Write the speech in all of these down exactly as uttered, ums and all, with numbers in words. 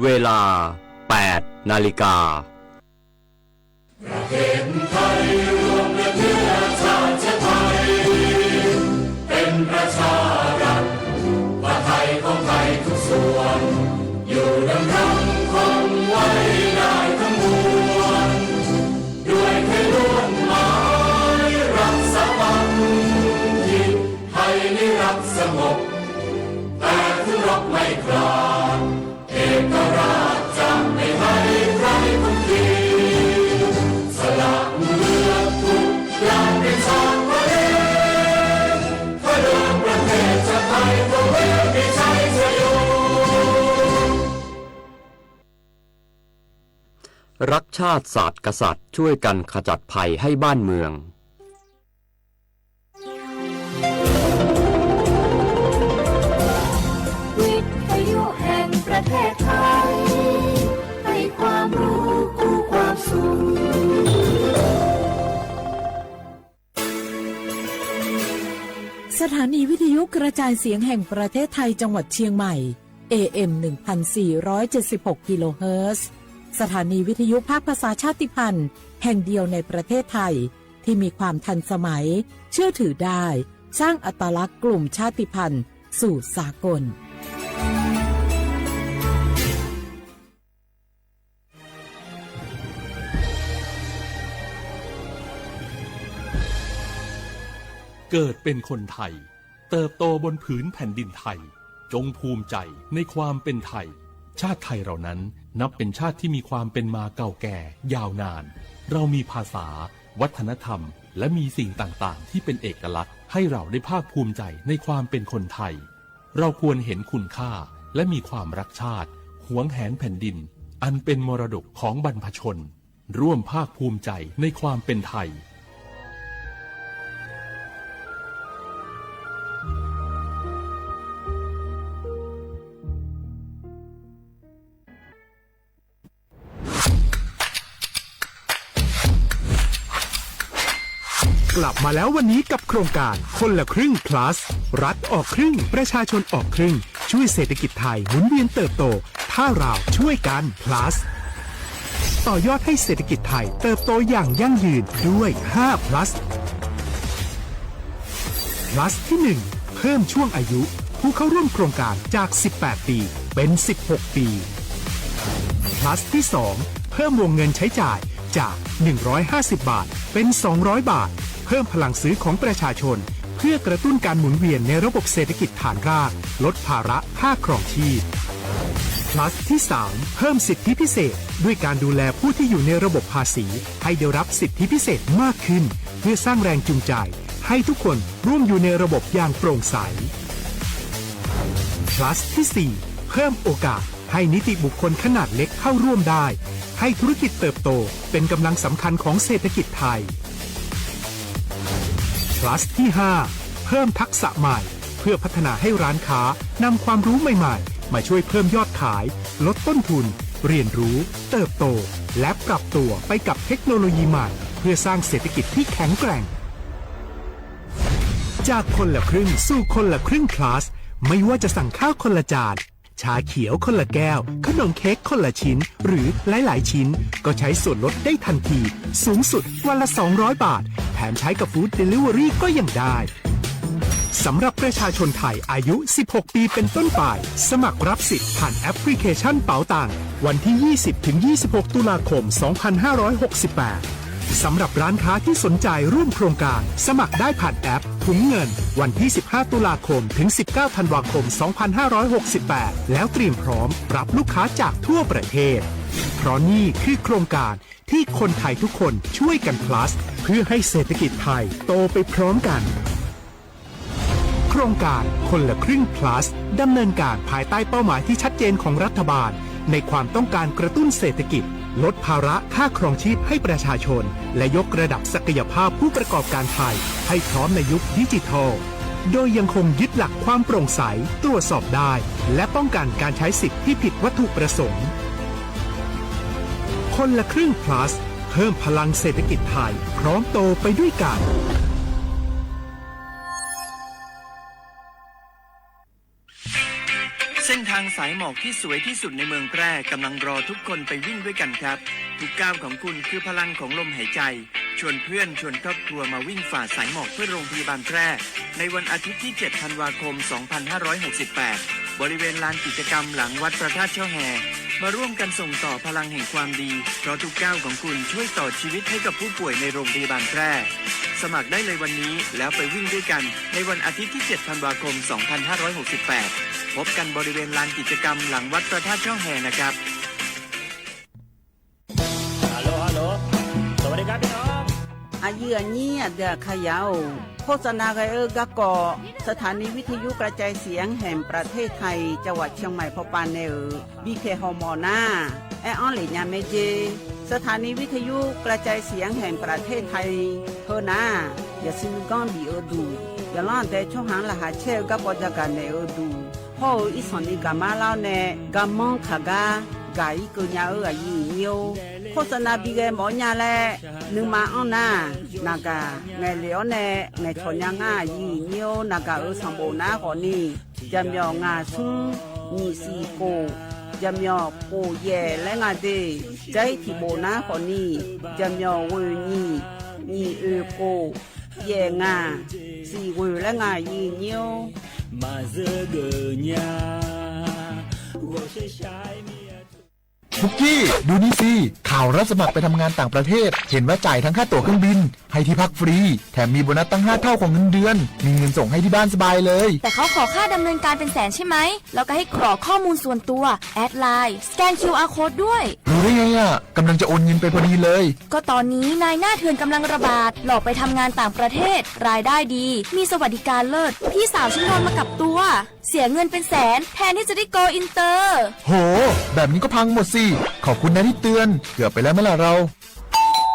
เวลา แปด นาฬิกา ประเทศไทยรวมเป็นเนื้อชาติไทย เป็นประชารัฐ ผ้าไทยของไทยทุกส่วน อยู่ดำรงคงไว้ได้ทั้งมวล ด้วยไทยล้วนหมายรักสามัคคี ไทยนิรักสงบ แต่ถึงรบไม่กล้า เอกราชจะไม่ให้ใครคุกคี สละเลือดทุกอย่างเป็นชาติทะเล เพื่อเดินประเทศชาติไทย คงไม่มีชัยชโย รักชาติศาสตร์กษัตริย์ ช่วยกันขจัดภัยให้บ้านเมือง วิทยุแห่งประเทศไทย ให้ความรู้คู่ความสุข สถานีวิทยุกระจายเสียงแห่งประเทศไทยจังหวัดเชียงใหม่ เอเอ็ม หนึ่งพันสี่ร้อยเจ็ดสิบหก กิโลเฮิรตซ์ สถานีวิทยุภาคภาษาชาติพันธุ์แห่งเดียวในประเทศไทย ที่มีความทันสมัย เชื่อถือได้ สร้างอัตลักษณ์กลุ่มชาติพันธุ์สู่สากล เกิดเป็นคนไทย เติบโตบนผืนแผ่นดินไทย จงภูมิใจในความเป็นไทย ชาติไทยเรานั้นนับเป็นชาติที่มีความเป็นมาเก่าแก่ยาวนาน เรามีภาษา วัฒนธรรม และมีสิ่งต่างๆ ที่เป็นเอกลักษณ์ ให้เราได้ภาคภูมิใจในความเป็นคนไทย เราควรเห็นคุณค่า และมีความรักชาติ หวงแหนแผ่นดิน อันเป็นมรดกของบรรพชน ร่วมภาคภูมิใจในความเป็นไทย กลับมาแล้ววันนี้กับโครงการคนละครึ่ง plus รัฐออกครึ่ง ประชาชนออกครึ่ง ช่วยเศรษฐกิจไทยหมุนเวียนเติบโต ถ้าเราช่วยกัน plus ต่อยอดให้เศรษฐกิจไทยเติบโตอย่างยั่งยืนด้วย ห้า plus plus ที่ หนึ่ง เพิ่มช่วงอายุผู้เข้าร่วมโครงการจาก สิบแปด ปี เป็น สิบหก ปี plus ที่ สอง เพิ่มวงเงินใช้จ่ายจาก หนึ่งร้อยห้าสิบ บาท เป็น สองร้อย บาท เพิ่มพลังซื้อของประชาชน เพื่อกระตุ้นการหมุนเวียนในระบบเศรษฐกิจฐานราก ลดภาระค่าครองชีพ plus ที่ สาม เพิ่มสิทธิพิเศษ ด้วยการดูแลผู้ที่อยู่ในระบบภาษี ให้ได้รับสิทธิพิเศษมากขึ้น เพื่อสร้างแรงจูงใจ ให้ทุกคนร่วมอยู่ในระบบอย่างโปร่งใส plus ที่ สี่ เพิ่มโอกาสให้นิติบุคคลขนาดเล็กเข้าร่วมได้ ให้ธุรกิจเติบโตเป็นกำลังสำคัญของเศรษฐกิจไทย plus ที่ ห้า เพิ่มทักษะใหม่ เพื่อพัฒนาให้ร้านค้านำความรู้ใหม่ๆ มาช่วยเพิ่มยอดขาย ลดต้นทุน เรียนรู้ เติบโต และปรับตัวไปกับเทคโนโลยีใหม่ เพื่อสร้างเศรษฐกิจที่แข็งแกร่ง จากคนละครึ่งสู่คนละครึ่ง plus ไม่ว่าจะสั่งข้าวคนละจาน ชาเขียวคนละแก้ว ขนมเค้กคนละชิ้น หรือหลายๆ ชิ้น ก็ใช้ส่วนลดได้ทันที สูงสุดวันละ สองร้อย บาท แถมใช้กับ Food Delivery ก็ยังได้ สำหรับประชาชนไทยอายุ สิบหก ปีเป็นต้นไป สมัครรับสิทธิ์ผ่านแอปพลิเคชันเป๋าตัง วันที่ ยี่สิบ ถึง ยี่สิบหก ตุลาคม สองพันห้าร้อยหกสิบแปด สำหรับร้านค้าที่สนใจร่วมโครงการ สมัครได้ผ่านแอปถุงเงิน วันที่ สิบห้า ตุลาคม ถึง สิบเก้า ธันวาคม สองพันห้าร้อยหกสิบแปด แล้วเตรียมพร้อมรับลูกค้าจากทั่วประเทศ เพราะนี่คือโครงการที่คนไทยทุกคนช่วยกัน plus เพื่อให้เศรษฐกิจไทยโตไปพร้อมกัน โครงการคนละครึ่ง plus ดำเนินการภายใต้เป้าหมายที่ชัดเจนของรัฐบาล ในความต้องการกระตุ้นเศรษฐกิจ ลดภาระค่าครองชีพให้ประชาชน และยกระดับศักยภาพผู้ประกอบการไทยให้พร้อมในยุคดิจิทัล โดยยังคงยึดหลักความโปร่งใส ตรวจสอบได้ และป้องกันการใช้สิทธิ์ที่ผิดวัตถุประสงค์ คนละครึ่ง Plus เพิ่มพลังเศรษฐกิจไทย พร้อมโตไปด้วยกัน เส้นทางสายหมอกที่สวยที่สุดในเมืองแพร่กำลังรอทุกคนไปวิ่งด้วยกันครับ ทุกก้าวของคุณคือพลังของลมหายใจ ชวนเพื่อนชวนครอบครัวมาวิ่งฝ่าสายหมอกเพื่อโรงพยาบาลแพร่ ในวันอาทิตย์ที่ เจ็ด ธันวาคม สองพันห้าร้อยหกสิบแปด บริเวณลานกิจกรรมหลังวัดพระธาตุช่อแฮ มาร่วมกันส่งต่อพลังแห่งความดี เพราะทุกก้าวของคุณช่วยต่อชีวิตให้กับผู้ป่วยในโรงพยาบาลแพร่ สมัครได้เลยวันนี้ แล้วไปวิ่งด้วยกัน ในวันอาทิตย์ที่ เจ็ด ธันวาคม สองพันห้าร้อยหกสิบแปด พบกันบริเวณลานกิจกรรมหลังวัดพระธาตุช่อแฮนะครับ Hello, hello. สวัสดีครับพี่น้อง Aqyuif aqnyir aqdui aqkaqyaq-or, โฆษณา ghae-eu garkawv สถานีวิทยุกระจายเสียงแห่งประเทศไทย จังหวัดเชียงใหม่ pawpav nae-euq bipyaeq hawmawf nar, aer-anr lef nya mae jer. สถานีวิทยุกระจายเสียงแห่งประเทศไทย heu nar, yaqsiq nuiganr bif-eu duq, yaqlanr aqdae tsawrhaq-anr laqkhaq caer-eu garkawv jagaq naeq-eu duq, hawr-eu irsanq ni gaqmar lar-awr nae garmanr kaq gar gaq-ir keuv nya-eu aqyuif aqnyir-or, โฆษณา bi ghae mawf-awr nya laer nuima anr nar, naqgaq ngaeqlef-awr nae ngaeqcawq nya ngar aqyuif aqnyir-or, naqgaq-euq sanqbof nar khawfni, jaqmyawf ngaq smr nyiq siq khof, jaqmyawf khof yaef laer nga de. Jar-ir tiqbof nar khawfni, jaqmyawf ghoeq nyiq, nyiq oeq khof, yaef ngaq, siq ghoeq laer nga aqyuif aqnyir-or. Maqzeur geuf nya, ghawqshaq shaq-aer mir-a. ปุ๊กกี้ ดูนี่สิ ข่าวรับสมัครไปทำงานต่างประเทศ เห็นว่าจ่ายทั้งค่าตั๋วเครื่องบิน ให้ที่พักฟรี แถมมีโบนัสตั้งห้าเท่าของเงินเดือน มีเงินส่งให้ที่บ้านสบายเลย แต่เขาขอค่าดำเนินการเป็นแสนใช่ไหม แล้วก็ให้กรอกข้อมูลส่วนตัว แอดไลน์ สแกน คิวอาร์ โค้ดด้วย รู้ได้ไงอะ กำลังจะโอนเงินไปพอดีเลย ก็ตอนนี้นายหน้าเถื่อนกำลังระบาด หลอกไปทำงานต่างประเทศ รายได้ดี มีสวัสดิการเลิศ พี่สาวฉันโดนมากับตัว เสียเงินเป็นแสน แทนที่จะได้ โกลอินเตอร์ โห แบบนี้ก็พังหมดสิ ขอบคุณนะที่เตือน เกือบไปแล้วไหมล่ะเรา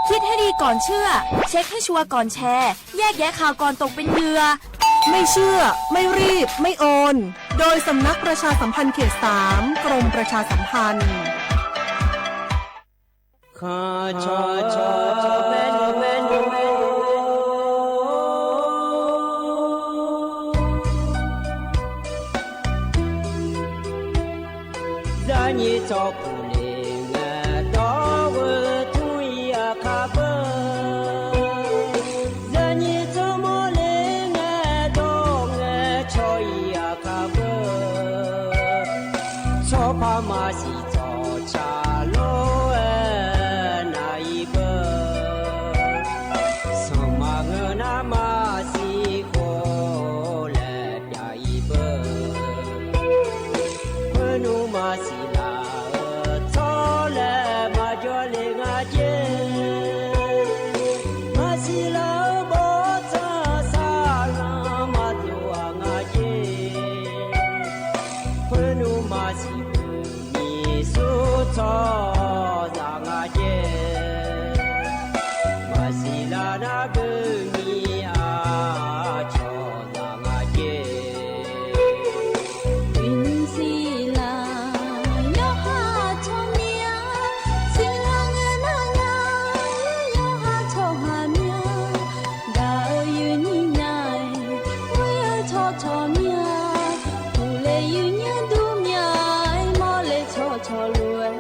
คิดให้ดีก่อนเชื่อ เช็คให้ชัวร์ก่อนแชร์ แยกแยะข่าวก่อนตกเป็นเหยื่อ ไม่เชื่อ ไม่รีบ ไม่โอน โดยสำนักประชาสัมพันธ์เขตสาม กรมประชาสัมพันธ์ Zaqnyiq tsawrkuq le ngae dawr-eu tmr-ir aqkar beu. Zaqnyiq tsawrmawr le ngae dawr ngae cawq-ir aqkar beu. Tsawrpar maqsiq tsawqtsaq lof-aer nav-ir beu. Sanqma ngeur nar maqsiq khof laer pyav-ir beu. Khoer nmr maqsiq laf-eu tsawrlaeq maqjawr le nga jer. Maqsiq laf-eu bawrtsanq saqlanq maqdov-aq nga jer. Khoer nmr maqsiq beu nyiq sur tsawrhaqzaq nga jer. Maqsiq laf nar beu nyiq-aq cawqzaq nga jer. Uiqnymr siq laf yawqha tsawrmyanr, siqlar ngae nar nya yawqha tsawrhaq myanr. Gaq-eu yuifnyir nya-aer ghoer-eu tsawrcawq myanr. Uqle yuifnyir dur myanr-aer mawrle tsawrcawq lof-aer,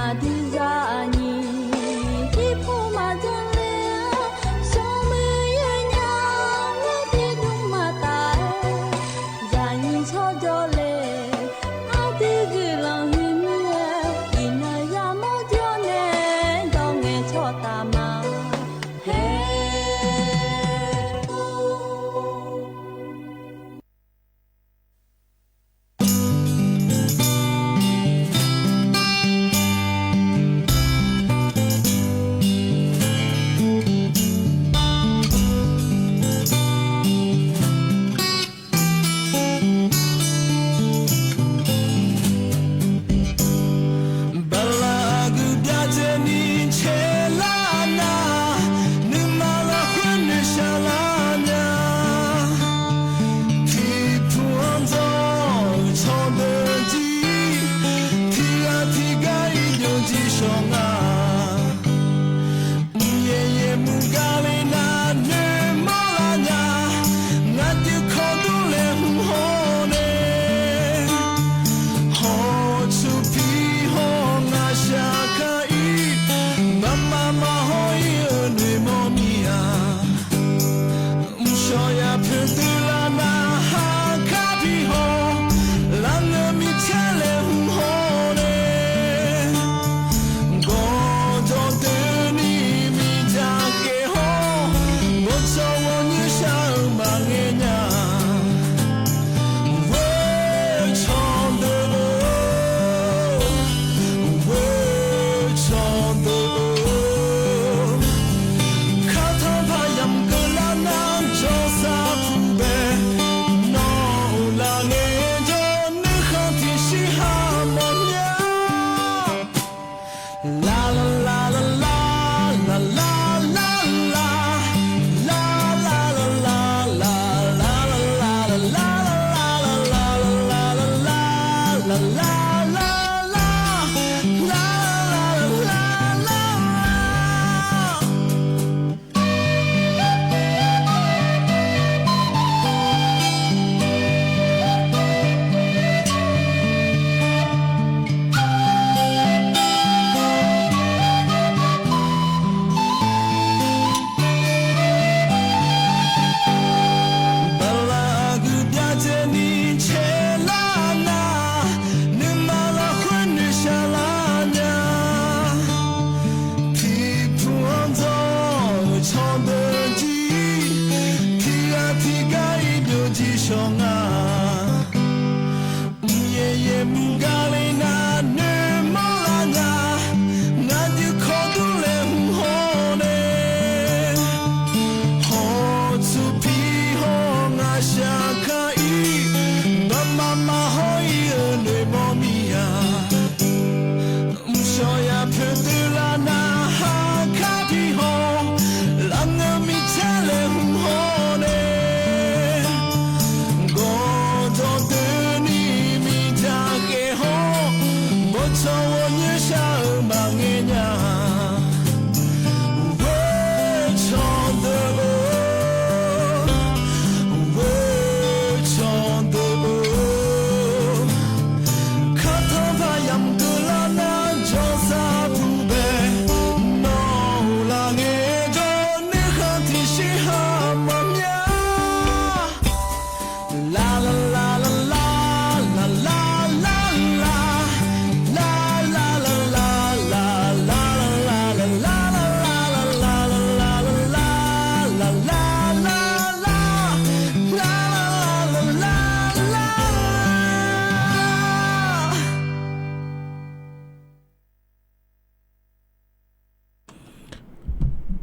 aqdui zaqnyiq pirpmr maqdzanr le-a, smrmuiq yawnyaf-anr tiqdmr maqtaf-aer, zaqnyiq tsawrjawr le, aqdui guiqlanq huiqmyar-aer, iqnan yamawr jawr nae dawr ngae tsawrtaf ma. Her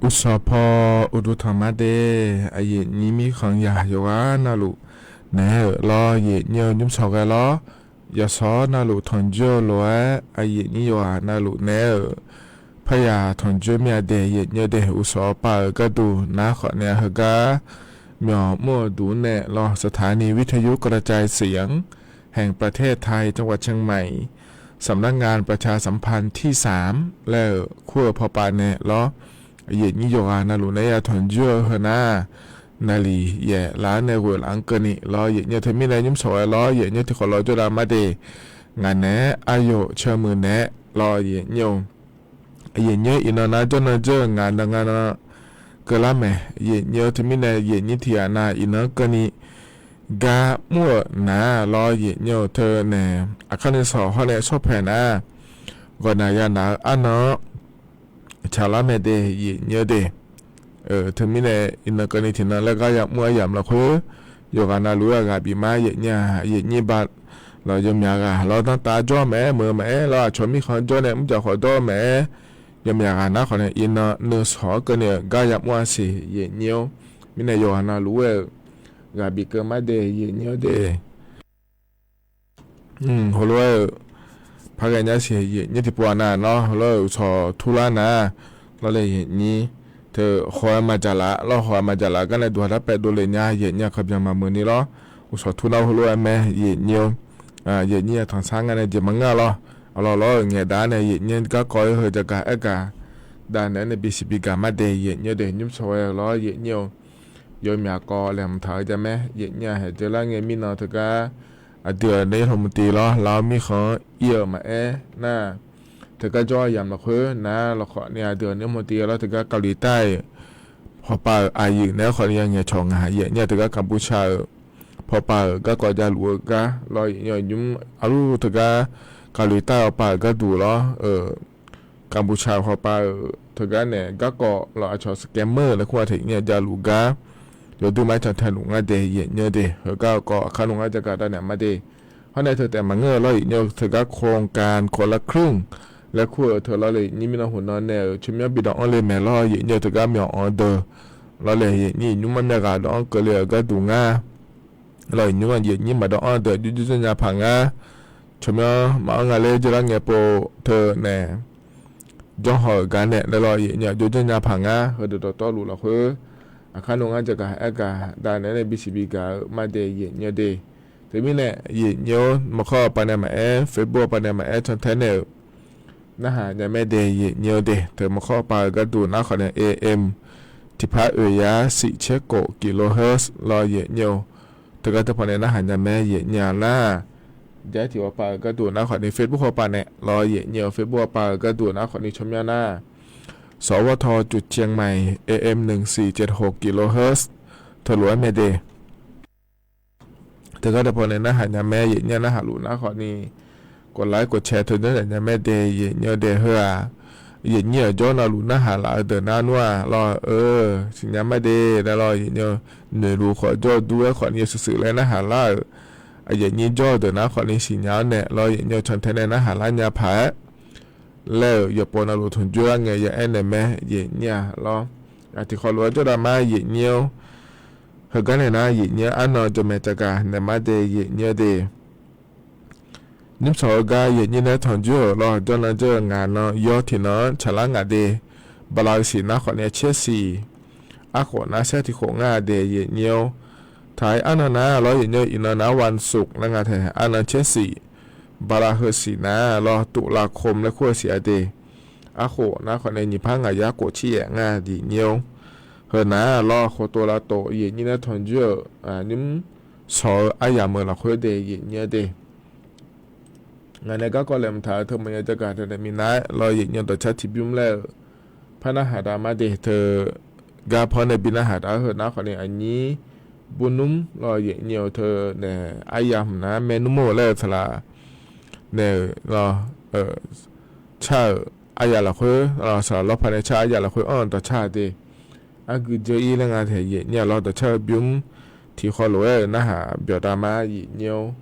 Uqshawq paw uqduq tanq mar de, aqyuif nyir mirkhanq yaq yawqghaq navluf naeq-aer-euq lawr, aqyuif nyir-eu nymrshawq ghae lawr. Yawqshawq navluf tanqjoer-eu lof-aer, aqyuif nyir yawqghaq navluf naeq-aer-euq parya tanqjoer mir-a de, aqyuif nyir-eu de. Uqshawq pav-euq gharduq nar khawf nae heugar myawq mr-eu duq-anr nae lawr, สถานีวิทยุกระจายเสียงแห่งประเทศไทย จังหวัดเชียงใหม่ สำนักงานประชาสัมพันธ์ที่สาม laer-euq kur-eu pawpav nae lawr, aqyuif nyir yawqghaq navluf naeq-aer ya tanqjoer-eu heunar, naqliq yaef laf-anr nae ghoeq laf-anr keuvni lawr, aqyuif nyir-eu teumirnae nymrshawq ghae lawr, aqyuif nyir tiqkhawf lawr jawrdav mar de. Ngaq naeq-aer aqyawf ceumuiq naeq-aer lawr, aqyuif nyir-eu, aqyuif nyir-eu iqnan nar jawrnan jawr-eu ngaq nan nga nan keuvlar mae. Aqyuif nyir-eu teumirnae aqyuif nyir tiqghaq nav iqnan-anr keuvni gar mr-euq nar lawr, aqyuif nyir-eu teunae aqkar nuisawq hawr nae shawr paeq nar, ghawqnaq yanaq-eu arnan-anr tsaqlar mae de, aqyuif nyir-eu de. Teumirnae iqnan keuvni tiqnan laer gar yamr aryamq lafkhoer, yawqghaq navluf-aer aqghaq bif mar, aqyuif nyir-a, aqyuif nyir ba lawq, yawmyaq ghaq lawr danrtav jawr maqaer, meuq maqaer lawr, aqcawq mirkhanq jawr nae mrjaq khawf dawr-eu maqaer, yawmyaq ghaq nar khawf nae iqnan nuisawq-anr keuvni-euq gar yamr-a siq, aqyuif nyir-or. Mirnae yawqghaq navluf-aer-euq ghaq bifkeuv mar de, aqyuif nyir-or de. Heulof-aer-euq par ghae nya siq, aqyuif nyir tiqpov-aq nav nawr heulof-aer-euq uqshawq turlar nar, lawrle aqyuif nyir teu haw-aer maqdzaq laf lawr, haw-aer maqdzaq laf gar nae duq ha darpaev dovle nya, aqyuif nyir-a kaqbyan maqmeuq ni lawr. Uqshawq turlar heulof-aer mae, aqyuif nyir-or. Aqyuif nyir-a tanqsar nga nae jeq maqngeur-a lawr. Aqlawq lawr-euq ngaeqdaq-ar nae aqyuif nyir garkawv-aer heu jagaq aergaq dav naeq-aer nae bisiq bigaq mar de, aqyuif nyir-or de. Nymrshawq ghae-eu lawr, aqyuif nyir-or. Yawmyaq kawv laeqhmq taq-eu jav mae, aqyuif nyir-a haeq dzeurlar ngae mirnan teugar aqdui-euq nae yawrhmq tiv lawr, laf-awr mirkhanq-anr ir-euq maqaer nar, teugar jawr-eu yamq lafkhoer nar lawkhawf ni aqdui-euq nae yawrhmq tiv lawr, teugar kavluiq tav-euq pawpav-euq aqyuif naeq-aer khawf ni ya ngaeqcawq nga, aqyuif nyir-a teugar kaqbuqshaq-euq pawpav-euq garkawv javluf-eu gar lawr, aqyuif nyir-or nymr arlur teugar kavluiq tav-euq pawpav-euq gharduq lawr-euq kaqbuqshaq-euq pawpav-euq teugar nae garkawv lawr aqcawq scammer laer kur-a teq nyir-a javluf gar yawdur mar cantae luf ngar de, aqyuif nyir-or de. Heugar-eu kawv aqkar nmr ngar jagaq dav naeq mar de. Hawr nae teu taef maqngeur-eu lawr, aqyuif nyir-or teugar โครงการคนละครึ่ง laer kur-euq teu lawrle, aqyuif nyir mirnan huqnan nae-euq tsawrmyanr bidawq anr le maeq lawr, aqyuif nyir-or teugar myawq anr deuq lawrle, aqyuif nyir iqnymr mar myav ghaq dawq anr keuvle-euq gharduq ngar lawr, aqyuif nyir-anr aqyuif nyir maqdawq anr deuq jawrjawr nya paq ngar, tsawrmyanr maqanr nga laer jawrlar ngae pov teu nae janrhaw-euq gar nae laer lawr, aqyuif nyir-a jawrjawr nya paq ngar, heudeuq dawqtawvluf lafkhoer aqkar nmr ngar jagaq aergaq dav naeq-aer nae bisiq bigaq-eu mar de, aqyuif nyir-or de. Teumirnae aqyuif nyir-or, maqkhawr-eu pawnae maqaer, Facebook-eu pawnae maqaer, cantae nae-euq narhaq nya mae de, aqyuif nyir-or de. Teu maqkhawr-eu pav-euq gharduq nar khawf nae AM tiqpar oeq yar siq caer khof kilohertz lawr, aqyuif nyir-or. Teugar teu pawnae narhaq nya mae, aqyuif nyir-a nar. Jaer tiq haw pav-euq gharduq nar khawf ni Facebook haw pav naeq lawr, aqyuif nyir-or. Facebook haw pav-euq gharduq nar khawf ni tsawrmyanr nar สวท. จุดเชียงใหม่ AM หนึ่งสี่เจ็ดหกกิโลเฮิรตซ์ teulof-aer mae de. Teugar teu pawnae narhaq nya mae, aqyuif nyir-a narhaq luf nar khawf ni กดไลค์ กดแชร์ teu janr naeq nya mae de, aqyuif nyir-or de. Heu-aq aqyuif nyir-euq jawr navluf narhaq laf-eu deuq nar nmr-aq lawr-eu siqnya mar de laer lawr, aqyuif nyir-or. Noeqluf khawf jawr-eu dur-aer khawf ni yawshuif shuif laer narhaq lar-euq aqyuif nyir jawr-eu deuq nar khawf ni siqnya-awr naeq lawr, aqyuif nyir-or. Cantae nae narhaq lar nya paq-aer laer-euq yawqpov navluf tanqjoer lar ngae ya aer naeq mae, aqyuif nyir-a lawr. Aqtiq khawf lof-aer jawrdav mar, aqyuif nyir-or. Heugar nae nar aqyuif nyir arnan jawr mae caqgaq naeq mar de, aqyuif nyir-or de. Nymrshawq-eu gar aqyuif nyir nae tanqjoer-euq lawr, jawrnan jawr-eu ngaq nan yawr tiqnan-anr tsaqlar ngaq de. Bala-eu siq nar khawf ni caer siq, arkhof nar saer tiq khof ngar de, aqyuif nyir-or. Taq-aer arnan nar lawr, aqyuif nyir-or, iqnan nar วันศุกร์ nar nga tae arnan caer siq. Bala heu siq nar lawr, ตุลาคม laer kur-eu siq-a de. Arkhof nar khawf nae nyiq par ngaq yar khof cir yaef ngar, aqyuif nyir-or. Heu nar lawr, khoftof lavtof aqyuif nyir nae tanqjoer-euq nymrshawq-eu aryamq-euq lafkhoer de, aqyuif nyir-or de. Ngaq nae garkawv laeqhmq taq-eu teu maqnya jagaq daeqnaeq minav-aer lawr, aqyuif nyir-or, dawqcar tiqbymr laer-euq par narhaq dav mar de. Teu gar paw nae bi narhaq dav-eu heu nar khawf ni aqnyir bur nmr lawr, aqyuif nyir-or. Teu nae aryamq nar maernmr-eu laer-euq saqlaq naeq-euq lawr, car-euq aryamq lafkhoer lawr, saqlaq lawr paw nae car aryamq lafkhoer anr-eu dawqcar de. Argui dzeur-ir laer nga tae, aqyuif nyir-a lawr, dawqcar-eu bymr tiq haw lof-aer-euq narhaq byawq dav mar, aqyuif nyir-or.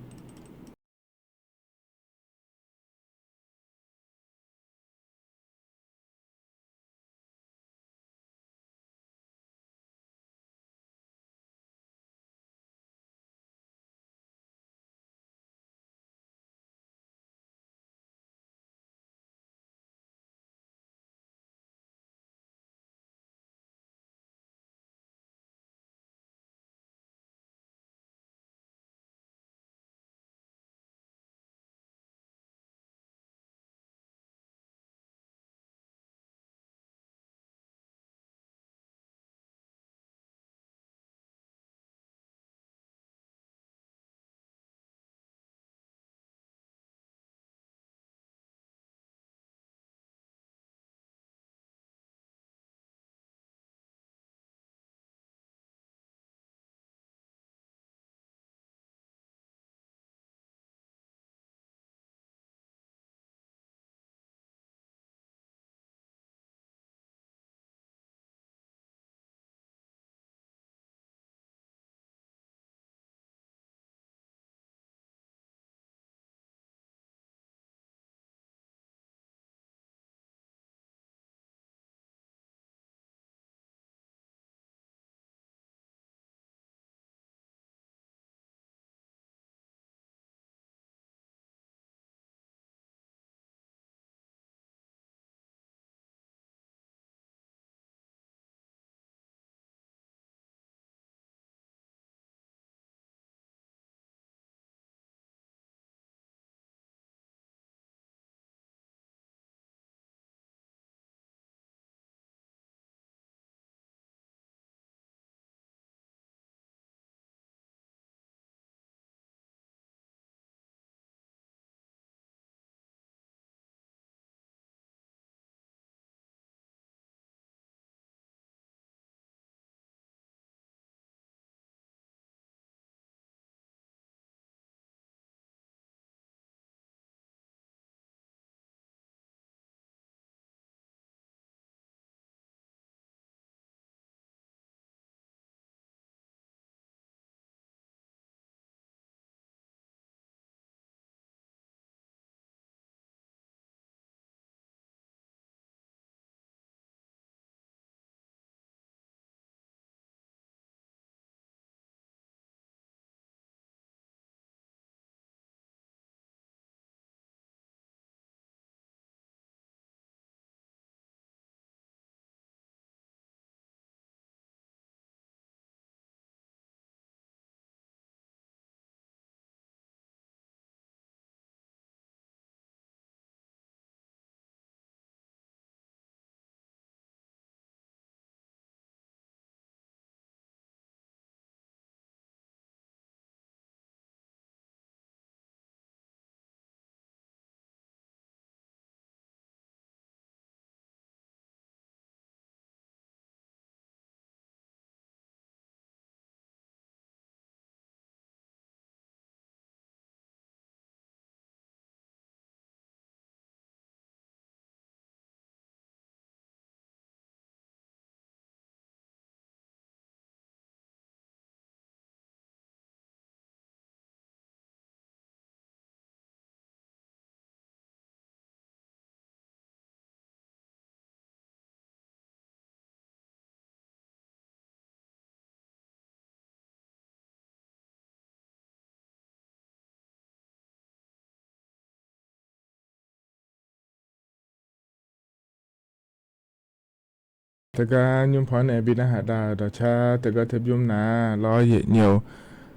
Teugar nymr panq-anr nae bi narhaq dav-euq dawqcar teugar teu bymr nar lawr yaeqnyir-eu,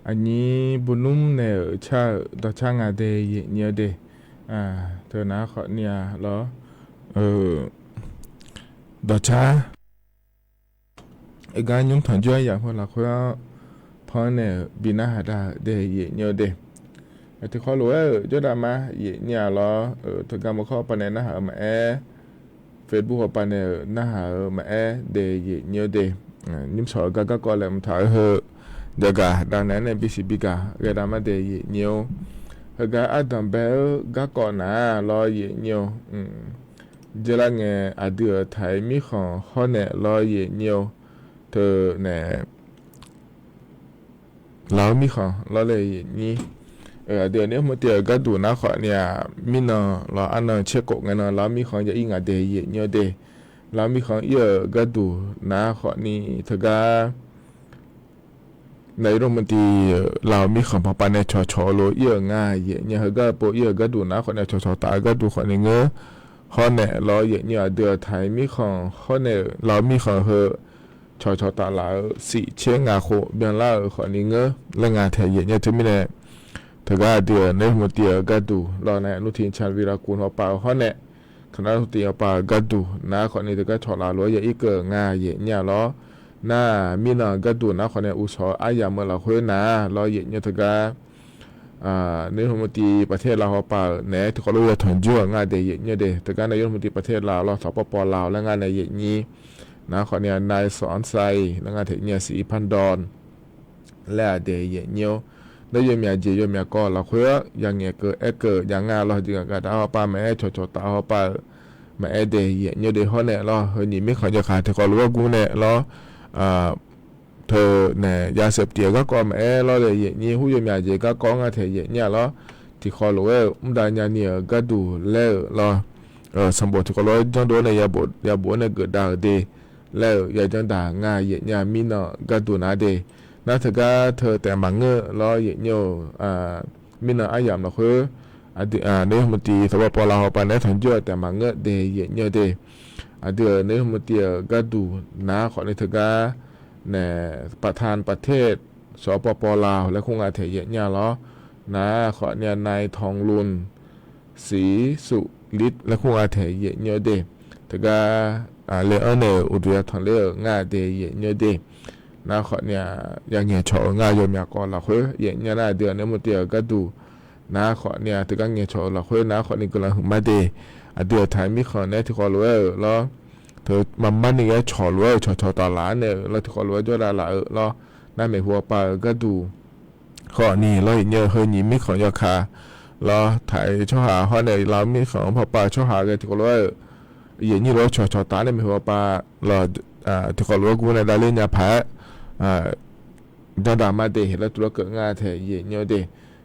aqnyir burnmr naeq-euq car-euq dawqcar nga de yaeqnyir-eu de. Teu nar khawfni-a lawr, dawqcar gar nymr tanqjur aryamq heu lafkhoer-anr panq-anr nae-euq bi narhaq dav-euq de yaeqnyir-eu de. Tiqkhawv lof-aer-euq jawrdav ma yaeqnyir-a lawr, teugar maqkawr hawpav nae narhaq-eu maqaer, Facebook hawpav nae-euq narhaq-eu maqaer de yaeqnyir-eu de. Nymr shawq-eu gar garkawv laeqhmq taq-eu heu, jaqgaq dav naeq-aer nae bisiq bigaq ghae dav ma de yaeqnyir-or. Heugar ardanq bae-eu garkawv nar lawr yaeqnyir-or. Dzeurlar ngae aqdui-euq taq-iq mirkhanq hawr naeq lawr yaeqnyir-or. Teu nae Lafov mirkhanq lawr laer yaeqnyir. Aqdui-euq nae hmq tiv-euq gharduq nar khawfni-aq, mirnan lawr arnan tserkhof ngae nan lafov mirkhanq ya ir ngaq de yaeqnyir-eu de. Lafov mirkhanq ir-euq gharduq nar khawfni teugar nae yawr hmq tiv-euq lafov mirkhanq paqpav nae cawqcawq-eu lof ir-euq nga yaeqnyir. Heugar-eu pov ir-euq gharduq nar khawfni cawqcawq taf-eu gharduq khawfni ngeur. Hawr naeq lawr yaeqnyir aqdui-euq taq-iq mirkhanq hawr naeq-euq lafov mirkhanq heu cawqcawq taf laf-euq shif tser ngaq khof byanlar-euq khawfni ngeur laer nga taeq yaeqnyir-eu teumirnae, teugar aqdui-euq nae hmq tiv-euq gharduq lawr nae nmr tiv can vilakuv hawpav-eu hawr nae, taqnar hmq tiv hawpav-euq gharduq nar khawfni teugar cawq laf lof-aer ya ir keuv-euq nga yaeqnyir-a lawr. Nar mirnan gharduq nar khawfni uqshawq-eu aryamq-eu lafkhoer nar lawr yaeqnyir-eu teugar nae hmq tiv paqtaer lav hawpav-euq naeq-aer tiqkawv lof ya tanqjur-euq nga de yaeqnyir-eu de. Teugar nae yawr hmq tiv paqtaer lav lawr taqpawr paw lav-awq laer nga nae yaeqnyir. Nar khawfni-aq ไนท์สองแสนสี่ laer nga taeq nyir-aq ศรีพันดอน laer-aq de yaeqnyir-or. Nar yawmyaq jeq yawmyaq kawv lafkhoer-anr ya ngaeq keuv aer keuv ya nga lawr jeq gaq gaq dav hawpav maqaer cawqcawq taf hawpav-euq maqaer de yaeqnyir-eu de hawr nae lawr heu nyiq mirkhanq yawkaq tiqkawv lof-aer gur nae lawr teu nae ya saef tiv-euq garkawv maqaer lawr le yaeqnyir hur yawmyaq jeq garkawv-anr nga taeq yaeqnyir-a lawr. Tiqkawv lof-aer-euq mr dav nyani-euq gharduq laer-euq lawr, sanqbof tiqkawv lof-aer janrdov-aer nae yabof-aer nae geufdav-euq de laer-euq ya janrdaq nga yaeqnyir-a mirnan gharduq nar de. Nar teugar teu taef maqngeur lawr yaeqnyir-or. Mirnan aryamq lafkhoer aqdui-euq nae hmq tiv taqpawr paw lav hawpav naeq-aer tanqjur-eu taef maqngeur de yaeqnyir-eu de. Aqdui-euq nae hmq tiv-euq gharduq nar khawfni teugar nae ประธานประเทศ สปป ลาว laer kur nga taeq yaeqnyir-a lawr. Nar khawfni-aq นายทองลุน ศรีสุฤทธิ์ laer kur nga taeq yaeqnyir-eu de. Teugar le-anr nae-euq uqduq ya tanqler-euq nga de yaeqnyir-eu de. Nar khawfni-aq ya ngaeqcawq-eu nga yawmyaq kawv lafkhoer yaeqnyir-a nar aqdui-euq nae hmq tiv-euq gharduq nar khawfni-aq teugar ngaeqcawq-eu lafkhoer nar khawfni guiqlanq huiqma de. Aqdui-euq taq-iq mirkhanq nae tiqkawv lof-aer-euq lawr teu maqmar ni ghae cawq lof-aer-euq cawqcawq taf laf-aer nae-euq lawr tiqkawv lof-aer jawrdav laf-eu lawr. Nar maeqhu hawpav-euq gharduq khawfni lawr yaeqnyir-eu heu nyiq mirkhanq yawkaq lawr taq-iq tsawrhaq hawr nae lafov mirkhanq-anr pawpav-eu tsawrhaq ghae tiqkawv lof-aer-euq yaeqnyir lof-aer cawqcawq taf nae maeqhu hawpav lawr tiqkawv lof-aer gur nae davler nya paq-aer janrdaq ma de laer tuvlar keuv nga taeq yaeqnyir-eu de.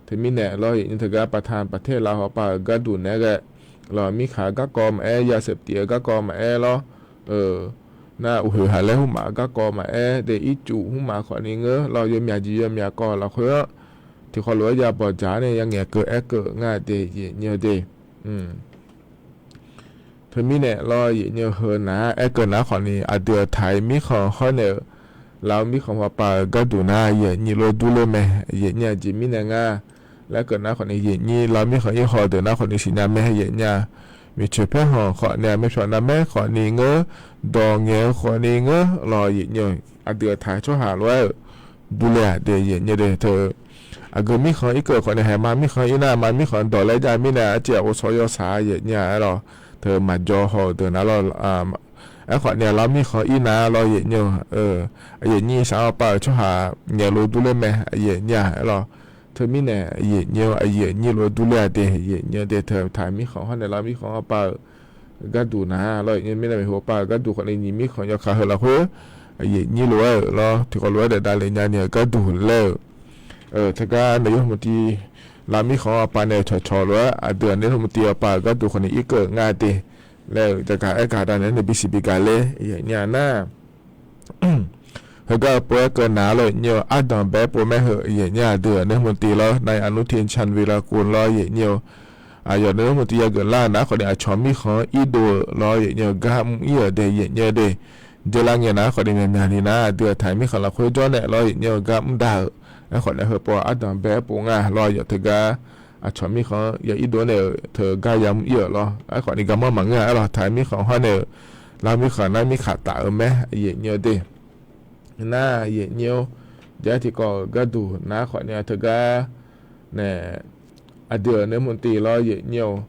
Teumirnae lawr yaeqnyir teugar ประธานประเทศ lav hawpav-euq gharduq naeq-aer ghae lawr mirkhanq garkawv maqaer ya saef tiv-eu garkawv maqaer lawr nar uqhoeq haq laer hmqmaq garkawv maqaer de ircuf hmqmaq khawfni ngeur lawr yawmyaq jeq yawmyaq kawv lafkhoer-anr tiqkawv lof-aer ya bawqdzaq-aer nae ya ngaeqkeuv aerkeuv nga de yaeqnyir-eu de. Teumirnae lawr yaeqnyir-eu heu nar-aer aerkeuv nar khawfni aqdui-euq taq-iq mirkhanq hawr nae-euq lafov mirkhanq pawpav-euq gharduq nar yaeqnyir lof-aer durler mae yaeqnyir-a jeq mirnae nga laer keuv nar khawfni yaeqnyir lafov mirkhanq ir haw deuq nar khawfni siqnya mae yaeqnyir-a. Miqcoeq paerkhanq khawfni-aq maerpyawq navmaer khawfni ngeur, dawq ngaeq-eu khawfni ngeur lawr yaeqnyir-eu aqdui-euq taq-eu tsawrhaq lof-aer-euq durler-aq de yaeqnyir de teu aqgeu mirkhanq irkeuv khawfni haeq ma mirkhanq ir nar ma mirkhanq dawq laer jav mirnae aqjeq aqghovshaw yawshaq-a yaeqnyir-a aer lawr teu maqjawr haw-eu deuq nar lawr. Aerkhawfni lafov mirkhanq ir nar lawr yaeqnyir-eu yaeqnyir shaq-anr hawpav-euq tsawrhaq ngaeq lof durler mae yaeqnyir-a aer lawr. Teumirnae yaeqnyir-eu aqyuif aqnyir lof-aer durler-aq de yaeqnyir-eu de teu taq mirkhanq hawr nae lafov mirkhanq hawpav-euq gharduq nar lawr yaeqnyir mirnae maeqhu hawpav-euq gharduq khawfni nyiq mirkhanq yawkaq heu lafkhoer yaeqnyir lof-aer-euq lawr tiqkawv lof-aer daef davle nyani-euq gharduq laer-euq teugar nae yawr hmq tiv lafov mirkhanq hawpav nae cawqcawq lof-aer aqdui-euq nae yawr hmq tiv hawpav-euq gharduq khawfni irkeuv nga de laer-euq jaqgaq aergaq dav naeq-aer nae bisiq bigaq ler yaeqnyir-a nar heugar-eu pov-aer keuv nar lawr yaeqnyir-eu ardanq bae-aer pov maer heu yaeqnyir aqdui-euq nae yawr hmq tiv lawr nar-aq อนุทิน ชาญวีรกูล lawr yaeqnyir-eu aqyawf nae yawr hmq tiv yageuf lar-eu nar khawfni aqcawq mirkhanq-anr irdov-euq lawr yaeqnyir-eu gar mr ir-euq de yaeqnyir-eu de. dzeurlar ngae nar khawfni myaqmyaq ni nar, aqdui-euq taqi mirkhanq lafkhoer jawr nae lawr, yaeqnyir-eu gar mr da-euq. Aerkhawf nae heupov ardanq bae-aer pov nga lawr, yawf teugar aqcawq mirkhanq ya ir dov nae-euq teugar yamr ir-euq lawr. Aerkhawfni garmanr maqngeur-a. Aerlawq, taqi mirkhanq hawr nae-euq lar mirkhanq nar mirkhanq taf-eu mae, yaeqnyir-eu de. Nar yaeqnyir-awr, jav tiqkawv-euq gharduq nar khawfni-a teugar nae, aqdui-euq nae mr tiv lawr yaeqnyir-awr,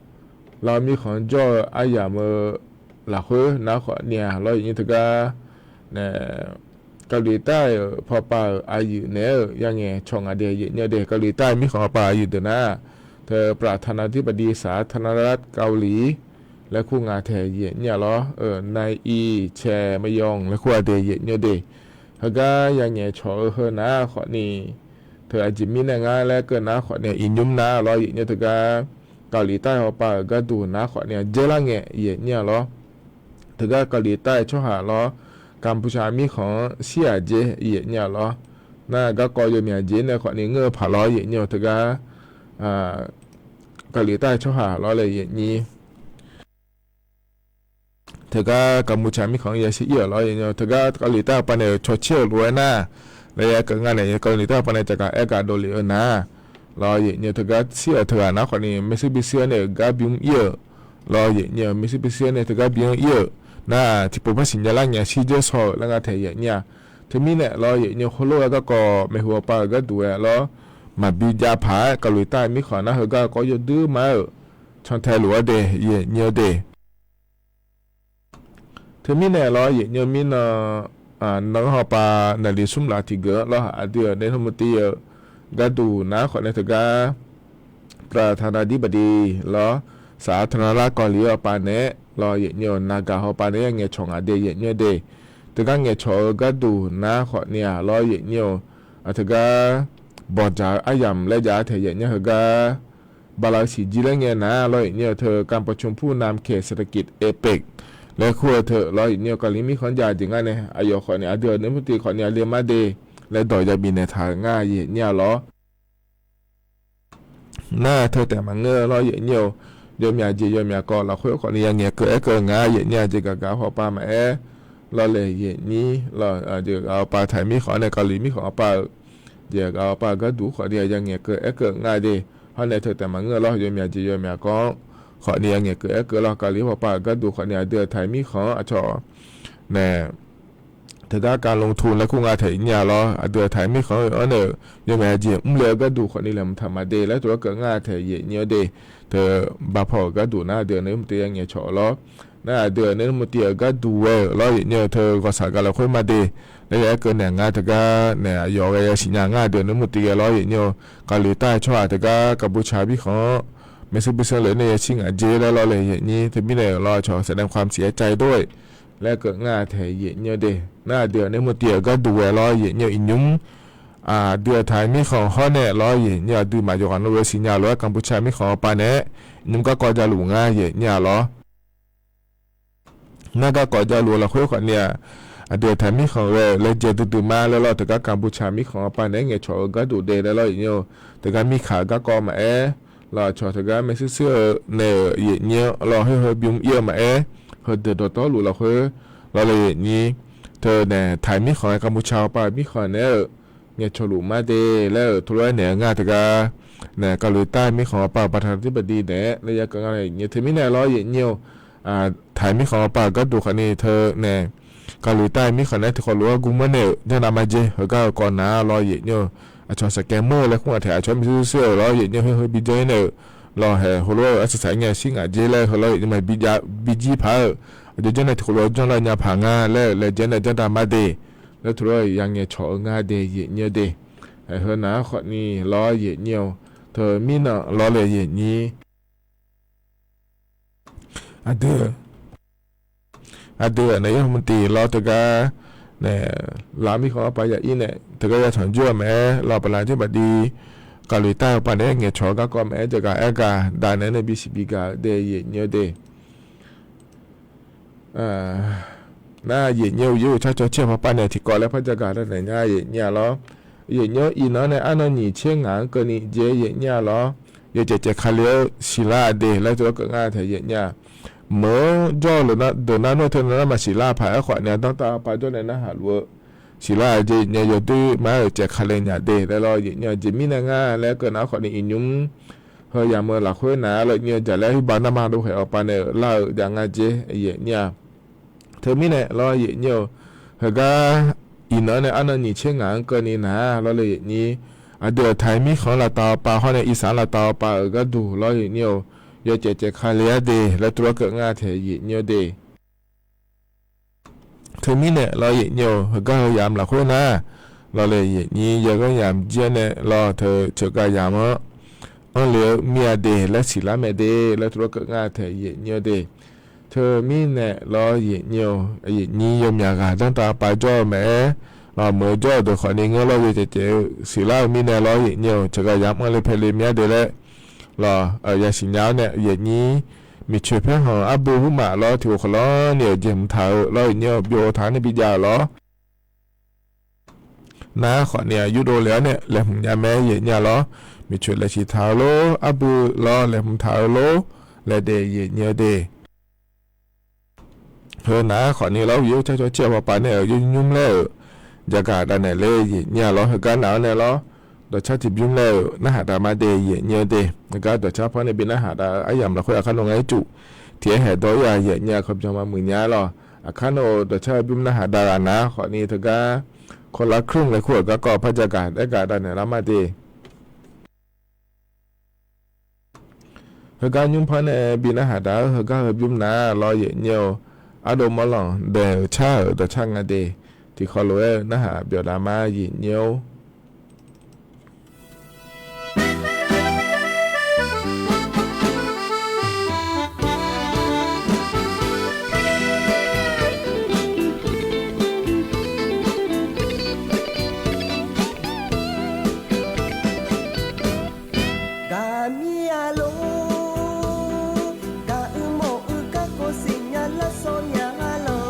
lar mirkhanq jawr-eu aryamq-eu lafkhoer nar khawfni-a lawr yaeqnyir teugar nae, เกาหลีใต้-euq pawpav-euq aqyuif naeq-aer-euq yangaeq cawq ngaq de yaeqnyir-eu de. เกาหลีใต้ mirkhanq pawpav aqyuif deuq nar, teu ประธานาธิบดี สาธารณรัฐเกาหลี laer kur nga taeq yaeqnyir-a lawr, นายอี แช มะยอง laer kur-a de yaeqnyir-eu de. Heugar yangaeq cawq-eu heu nar khawfni, teu aqjeq mirnae ngar laer keuv nar khawfni-a iqnymr nar lawr yaeqnyir-eu teugar, เกาหลีใต้ pawpav-euq gharduq nar khawfni-a dzeurlar ngae yaeqnyir-a lawr. Teugar เกาหลีใต้ tsawrhaq lawr, กัมพูชา mirkhanq-anr shir-aq jer yaeqnyir-a lawr. Nar garkawv yawmyaq jeq nae khawfni ngeur-eu paq lawr yaeqnyir-eu teugar, เกาหลีใต้ tsawrhaq lawr laer yaeqnyir. Teugar กัมพูชา mirkhanq-anr yashir ir-euq lawr yaeqnyir-eu teugar เกาหลีใต้ pawpav nae-euq cawqcir-euq lof-aer nar, laer ya keuv nga nae เกาหลีใต้ pawpav nae jaqgaq aer gaq dovlef-eu nar, lawr yaeqnyir-eu teugar shir-euq teughaq nar khawfni maershuir bishir-awr nae-euq gar bimr ir-euq, lawr yaeqnyir-eu maershuir bishir-awr nae teugar bimr ir-euq nar, tiqpov par siqnya lar ngae shir dzeur shaw-euq laer nga taeq yaeqnyir-a. Teumirnae lawr yaeqnyir-eu heulof-aer garkawv maeqhu pawpav-euq gharduq-aer lawr, maqbi jav paq-aer เกาหลีใต้ mirkhanq nar heugar-eu kawr yawduir mar-euq cantae luf-awr de yaeqnyir-eu de. Teumirnae lawr yaeqnyir-eu mirnan, nanr hawpav naqli smr laf tiqgeuf-anr lawr aqdui-euq nae nmr tiv-eu gharduq nar khawfni teugar ประธานาธิบดี lawr, สาธารณรัฐเกาหลี pawpav nae-aer lawr yaeqnyir-eu นาคา hawpav nae-aer ngaeqcawq ngaq de yaeqnyir-eu de. Teugar ngaeqcawq-eu gharduq nar khawfni-aq lawr yaeqnyir-eu, teugar bawqdzaq-eu aryamq laer jav taeq yaeqnyir heugar, bala-eu siqjir laer ngae nar lawr yaeqnyir-eu teu การประชุมผู้นำเขตเศรษฐกิจ เอเปก laer kur-eu teu lawr yaeqnyir-eu เกาหลี mirkhanq-anr jav jeq ngar nae aqyawf khawfni aqdui-euq nae nmr tiv khawfni aqli mar de laer dawq yabif naeq taq-euq ngar yaeqnyir-a lawr. Nar teu taef maqngeur lawr yaeqnyir-eu, yawmyaq jeq yawmyaq kawv lafkhoer khawfni yangaeq keuv aer keuv nga yaeqnyir-a jeq gaqgaq hawpav maqaer, lawr laeq yaeqnyir lawr jeq gaqgaq hawpav taqi mirkhanq-anr nae เกาหลี mirkhanq hawpav-euq jeq gaqgaq hawpav-euq gharduq khawfni yangaeq keuv aer keuv nga de. Hawr nae teu taef maqngeur lawr yawmyaq jeq yawmyaq kawv-anr khawfni yangaeq keuv aer keuv lawr เกาหลี hawpav-euq gharduq khawfni aqdui-euq taqi mirkhanq-anr aqcawq nae teugar การลงทุน laer kur nga taeq yaeqnyir-a lawr, aqdui-euq taqi mirkhanq-anr nae-euq yawmyaq jeq mrle-eu gharduq khawfni laeqhmq taq maqde laer tov-aer keuv nga taeq yaeqnyir-eu de. Teu bapaw-euq gharduq nar aqdui-euq nae nmr tiv-aer ngaeqcawq-eu lawr. Nar aqdui-euq nae nmr tiv-euq gharduq ghae-euq lawr yaeqnyir-eu teu ghawqshaq gaq lafkhoer mar de laer ya aer keuv naeq nga teugar nae aqyawf ghae yasiq nya ngar aqdui-euq nae nmr tiv ghae lawr yaeqnyir-eu เกาหลีใต้ tsawrhaq teugar กัมพูชา mirkhanq-anr maershuir bishir lef nae yasiq ngaq jer laer lawr laeq yaeqnyir teumirnae-euq lawr aqcawq แสดงความเสียใจด้วย laer keuv nga taeq yaeqnyir-eu de. Nar aqdui-euq nae nmr tiv-euq gharduq ghae lawr yaeqnyir-eu iqnymr aqdui-euq taqi mirkhanq hawr nae lawr yaeqnyir aqdui maqyawf ghaq nmr-eu siqnya lof-aer กัมพูชา mirkhanq hawpav nae-aer iqnymr garkawv javluf nga yaeqnyir-a lawr. Nar garkawv javluf-eu lafkhoer khawfni-aq, aqdui-euq taqi mirkhanq ghae-eu laejae duidui mar laer lawr teugar กัมพูชา mirkhanq hawpav nae-aer ngaeqcawq-eu gharduq de laer lawr yaeqnyir-eu teugar mirkaq garkawv maqaer, lawr aqcawq teugar maershuir shuir-eu nae-euq yaeqnyir-anr lawr khoer heu bimr ir-eu maqaer, heudeuq dawqtawvluf lafkhoer lawr laeq yaeqnyir teu nae taqi mirkhanq-aer กัมพูชา hawpav-euq mirkhanq naeq-aer-euq ngaeqcawq luf mar de laer-euq tov lof-aer naeq-eu ngar teugar nae เกาหลีใต้ mirkhanq hawpav-euq ประธานาธิบดี naeq-aer laer ya keuv nga yaeqnyir teumirnae lawr yaeqnyir-eu taqi mirkhanq hawpav-euq gharduq khawfni teu nae เกาหลีใต้ mirkhanq naeq-aer tiqkawv lof-aer gurmanr naeq-euq janrnav mar jer heugar-eu kawv nar lawr yaeqnyir-eu aqcawq saqkaer mawr-eu laer kur nga taeq aqcawq-aer maershuir shuir-euq lawr yaeqnyir-eu khoer heu bi janr ir nae-euq lawr haeq heulof-aer arsiq saq ngae shir ngaq jer laer heulof-aer yaeqnyir maqbi jav bijir paq-euq aqjox janr nae tiqkawv lof-aer janr lar nya paq nga laer-euq laejae nae janrnav mar de laer tov lof-aer yangaeq cawq-eu ngar de yaeqnyir-eu de. Haeq heu nar khawfni lawr yaeqnyir-eu teu mirnan lawr laeq yaeqnyir aqdui aqdui-euq nae yawmuiq tiq lawr teugar nae, lav mirkhanq-anr pav ya ir nae teugar ya tanqjur-eu maqaer, lawr ประธานาธิบดี เกาหลีใต้ hawpav naeq-aer ngaeqcawq-eu garkawv maqaer, jaqgaq aer gaq dav naeq-aer nae bisiq bi gaq-eu de yaeqnyir-eu de. Nar yaeqnyir-eu yaer uqtsar cawcaer-eu parpar nae tiqkawv laer par jagaq lar naeq nya yaeqnyir-a lawr. Yaeqnyir-anr iqnan nae arnan nyiq tser ngaq-anr keuvni jaev yaeqnyir-a lawr. Yawcaev caev Kali-aer siqlar-a de laer tov-aer keuv ngar taeq yaeqnyir-a. meuq-anr jawr-eu deuq nar nmr-eu teu nar maqsiq lar paq-aer khawf ni-a, danrtav pav jawr nae narhaq luf-eu siqlar-aq jeq nyae yawdoer ma-aer-euq caevka le nya de laer lawr, yaeq nyae-eu jeq mirnae nga laer keuv nar khawf ni iqnymr heu yamq-eu lafkhoer naq-a lawr, yaeq nyae-eu jaqlaer heubar narma dov khaeq-awr pav nae-euq lar-eu jav nga jer, yaeq nyae-a. Teumirnae lawr, yaeq nyae-eu heugar iqnan nae arnan nyiq tser ngaq-anr keuvni naq-a lawr le, yaeq nyae aqdui-euq taq-iq mirkhanq-anr lavtav-awr pav hawr nae irsaq-anr lavtav-awr pav-euq gharduq lawr, yaeq nyae-eu yawcaev caevka le-ar de laer tuvlar keuv nga taeq yaeq nyae-eu de. Teumirnae lawr, yaeq nyae-eu heugar heu yamq lafkhoer nar lawr le, yaeq nyae yaganr yamq jir-aer nae lawr teu ceuqgav yamq-anr anr le-eu mir-a de laer siqlar mae de laer tuvlar keuv nga taeq yaeq nyae-eu de. Teumirnae lawr, yaeq nyae-eu yaeq nyae yawmyaq ghaq danrtav pav jawr-eu mae-aer lawr, meuq-eu jawr-euq deuq khawf ni ngeur lawr, yawcaev caev-eu siqlar-eu mirnae lawr, yaeq nyae-eu ceuqgav yamq anr le pae le mir-a de laer lawr, yasiq nya-awr nae yaeq nyae miqcoeq paerkhanq arbui hmq maf lawr, tiq ghofkhof lanr ni-euq jeq hmq taq-eu lawr, yaeq nyae-eu byov taq-anr nae bijav-euq lawr. Nar khawf ni-a yurdov le-awr nae laeqhmq nya mae, yaeq nyae lawr. Miqcoeq laeqsiq taq-eu lor, arbui lawr laeqhmq taq-eu lor laer de, yaeq nyae-eu de. Heu nar khawf ni lawr, uqyur car cawr caer-eu pav pav nae-euq yawnymr laer-euq jaqgaq dav naeq le, yaeq nyae lawr. Heugar nav-anr nae lawr, dawqcar tiqbymr laer-euq narhaq dav ma de, yaeq nyae-eu de. Heugar dawqcar par nae bi narhaq dav-eu aryamq lafkhoer aqkar nawq nga ircuf tiq-aer haeqdawr-ir-aq, yaeq nyae-eu kawbyan ma muiq nya lawr. Aqkar nawq-euq dawqcar-eu bymr narhaq dav ghaq nar khawf ni teugar คนละครึ่ง laer kur-euq garkawv par jaqgaq daer gaq dav naeq lar ma de. Heugar nymr par nae bi narhaq dav-eu heugar heu bymr nar lawr, yaeq nyae-eu ardov mawrlanq daeq-euq car-euq dawqcar nga de. Tiqkawv lof-aer-eu narhaq byawf dav ma, yaeq nyae-or. Gaqmir-a lor, gaq uirmawf-eu garkawv siqnya lar sawr nya lor.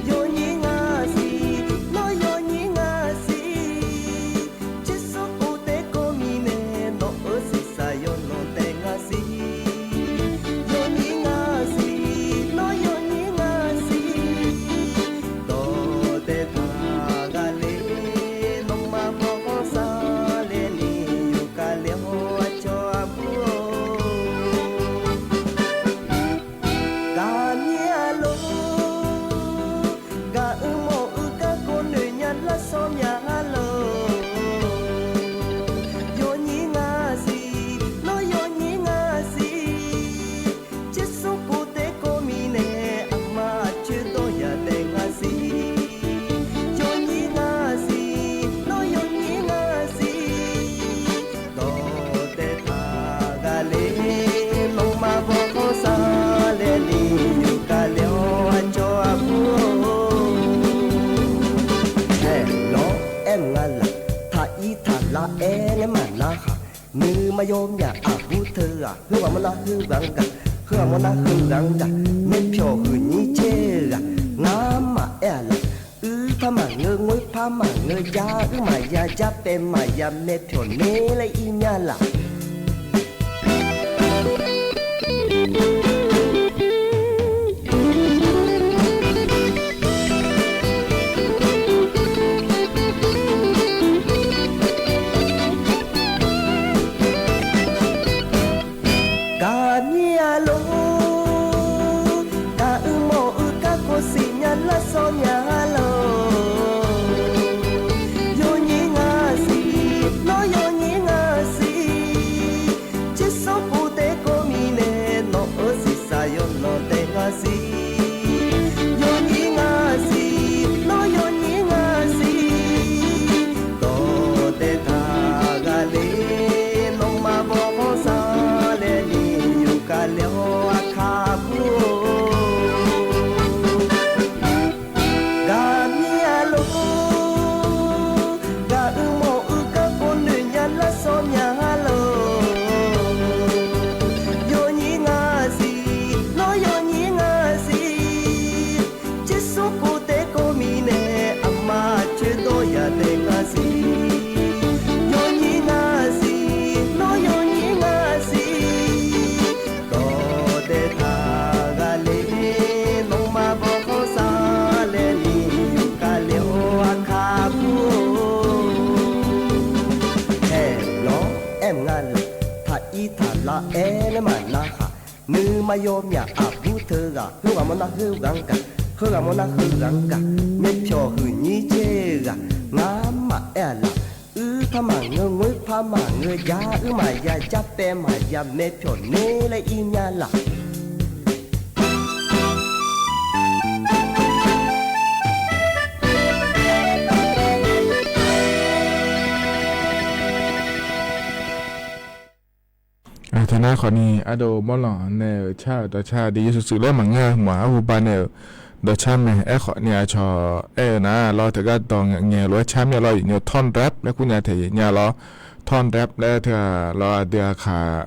Yawnyir nga siq, nawr yawnyir nga siq. Tsersmr kov tae kawv mirnae, nawq-euq siqsaq yawlanq taef nga siq. Yawnyir nga siq, nawr yawnyir nga siq. Dawq taev taq ghaqler, nawmaf mawrkhanr sar laer ni yawkale-awr aqcawq aqbur-or. Gaqmir-a lor, gaq uirmawf-eu garkawv noeqnya lar sawr nya lor. Yawnyir nga siq, nawr yawnyir nga siq. Tsersmr kov tae kawv mirnae, aqma aqcoer dawr ya taef nga siq. Yawnyir nga siq, nawr yawnyir nga siq. Dawq taev taq ghaqler, nawmaf mawrkhanr sar laer ni yawkale-awr aqcawq aqbur-or. Aerlawr aer-eu nga laq, taq ir taq lar aer nae maqlar khaq. Nuima yawmyaq aqbur teu-aq, heughaq mawrnar heughaq-anr gaq, heughaq mawrnar heughaq-anr gaq, maerpyawq huiqnyir caer-eu ghaq, ngar maqaer-aq laf. Uir par maqngeur, ngoer par maqngeur, jar uir maqya, jar paev maqya, maerpyawq nae laer ir nya laf. Gaqmir-a lor, gaq uirmawf-eu garkawv siqnya lar sawr nya lor. Yawnyir nga siq, nawr yawnyir nga siq. aer-eu nga laq. Taqir taqlav aer laer maqnar khaq. Nuima yawmyaq aqbur teughaq, khoerghaq mawrnar khoerghaq-anr gaq, khoerghaq mawrnar khoerghaq-anr gaq, myavpyawq huiqnyir caer-eu ghaq, ngar maqaer-aq laq. Uir par maqngeur, ngoer par maqngeur, jar uir maqya, jar paev maqya, myavpyawq ner laer ir nya laq. Teunar khawfni ardov mawrlanq nae-euq car-euq dawqcar de yawshuif shuif laer maqngeur-a, mq-aq arhuba nae-euq dawqcar mae. Aerkhawfni aqcawq aer-eu nar lawr, teugar dawq ngaeq ngaeq lof-aer car mir-a lawr, yaeqnyo ท่อนแร็ป laer kur nya taeq yaeqnya lawr, ท่อนแร็ป laer teughaq lawr aqdui aqkaq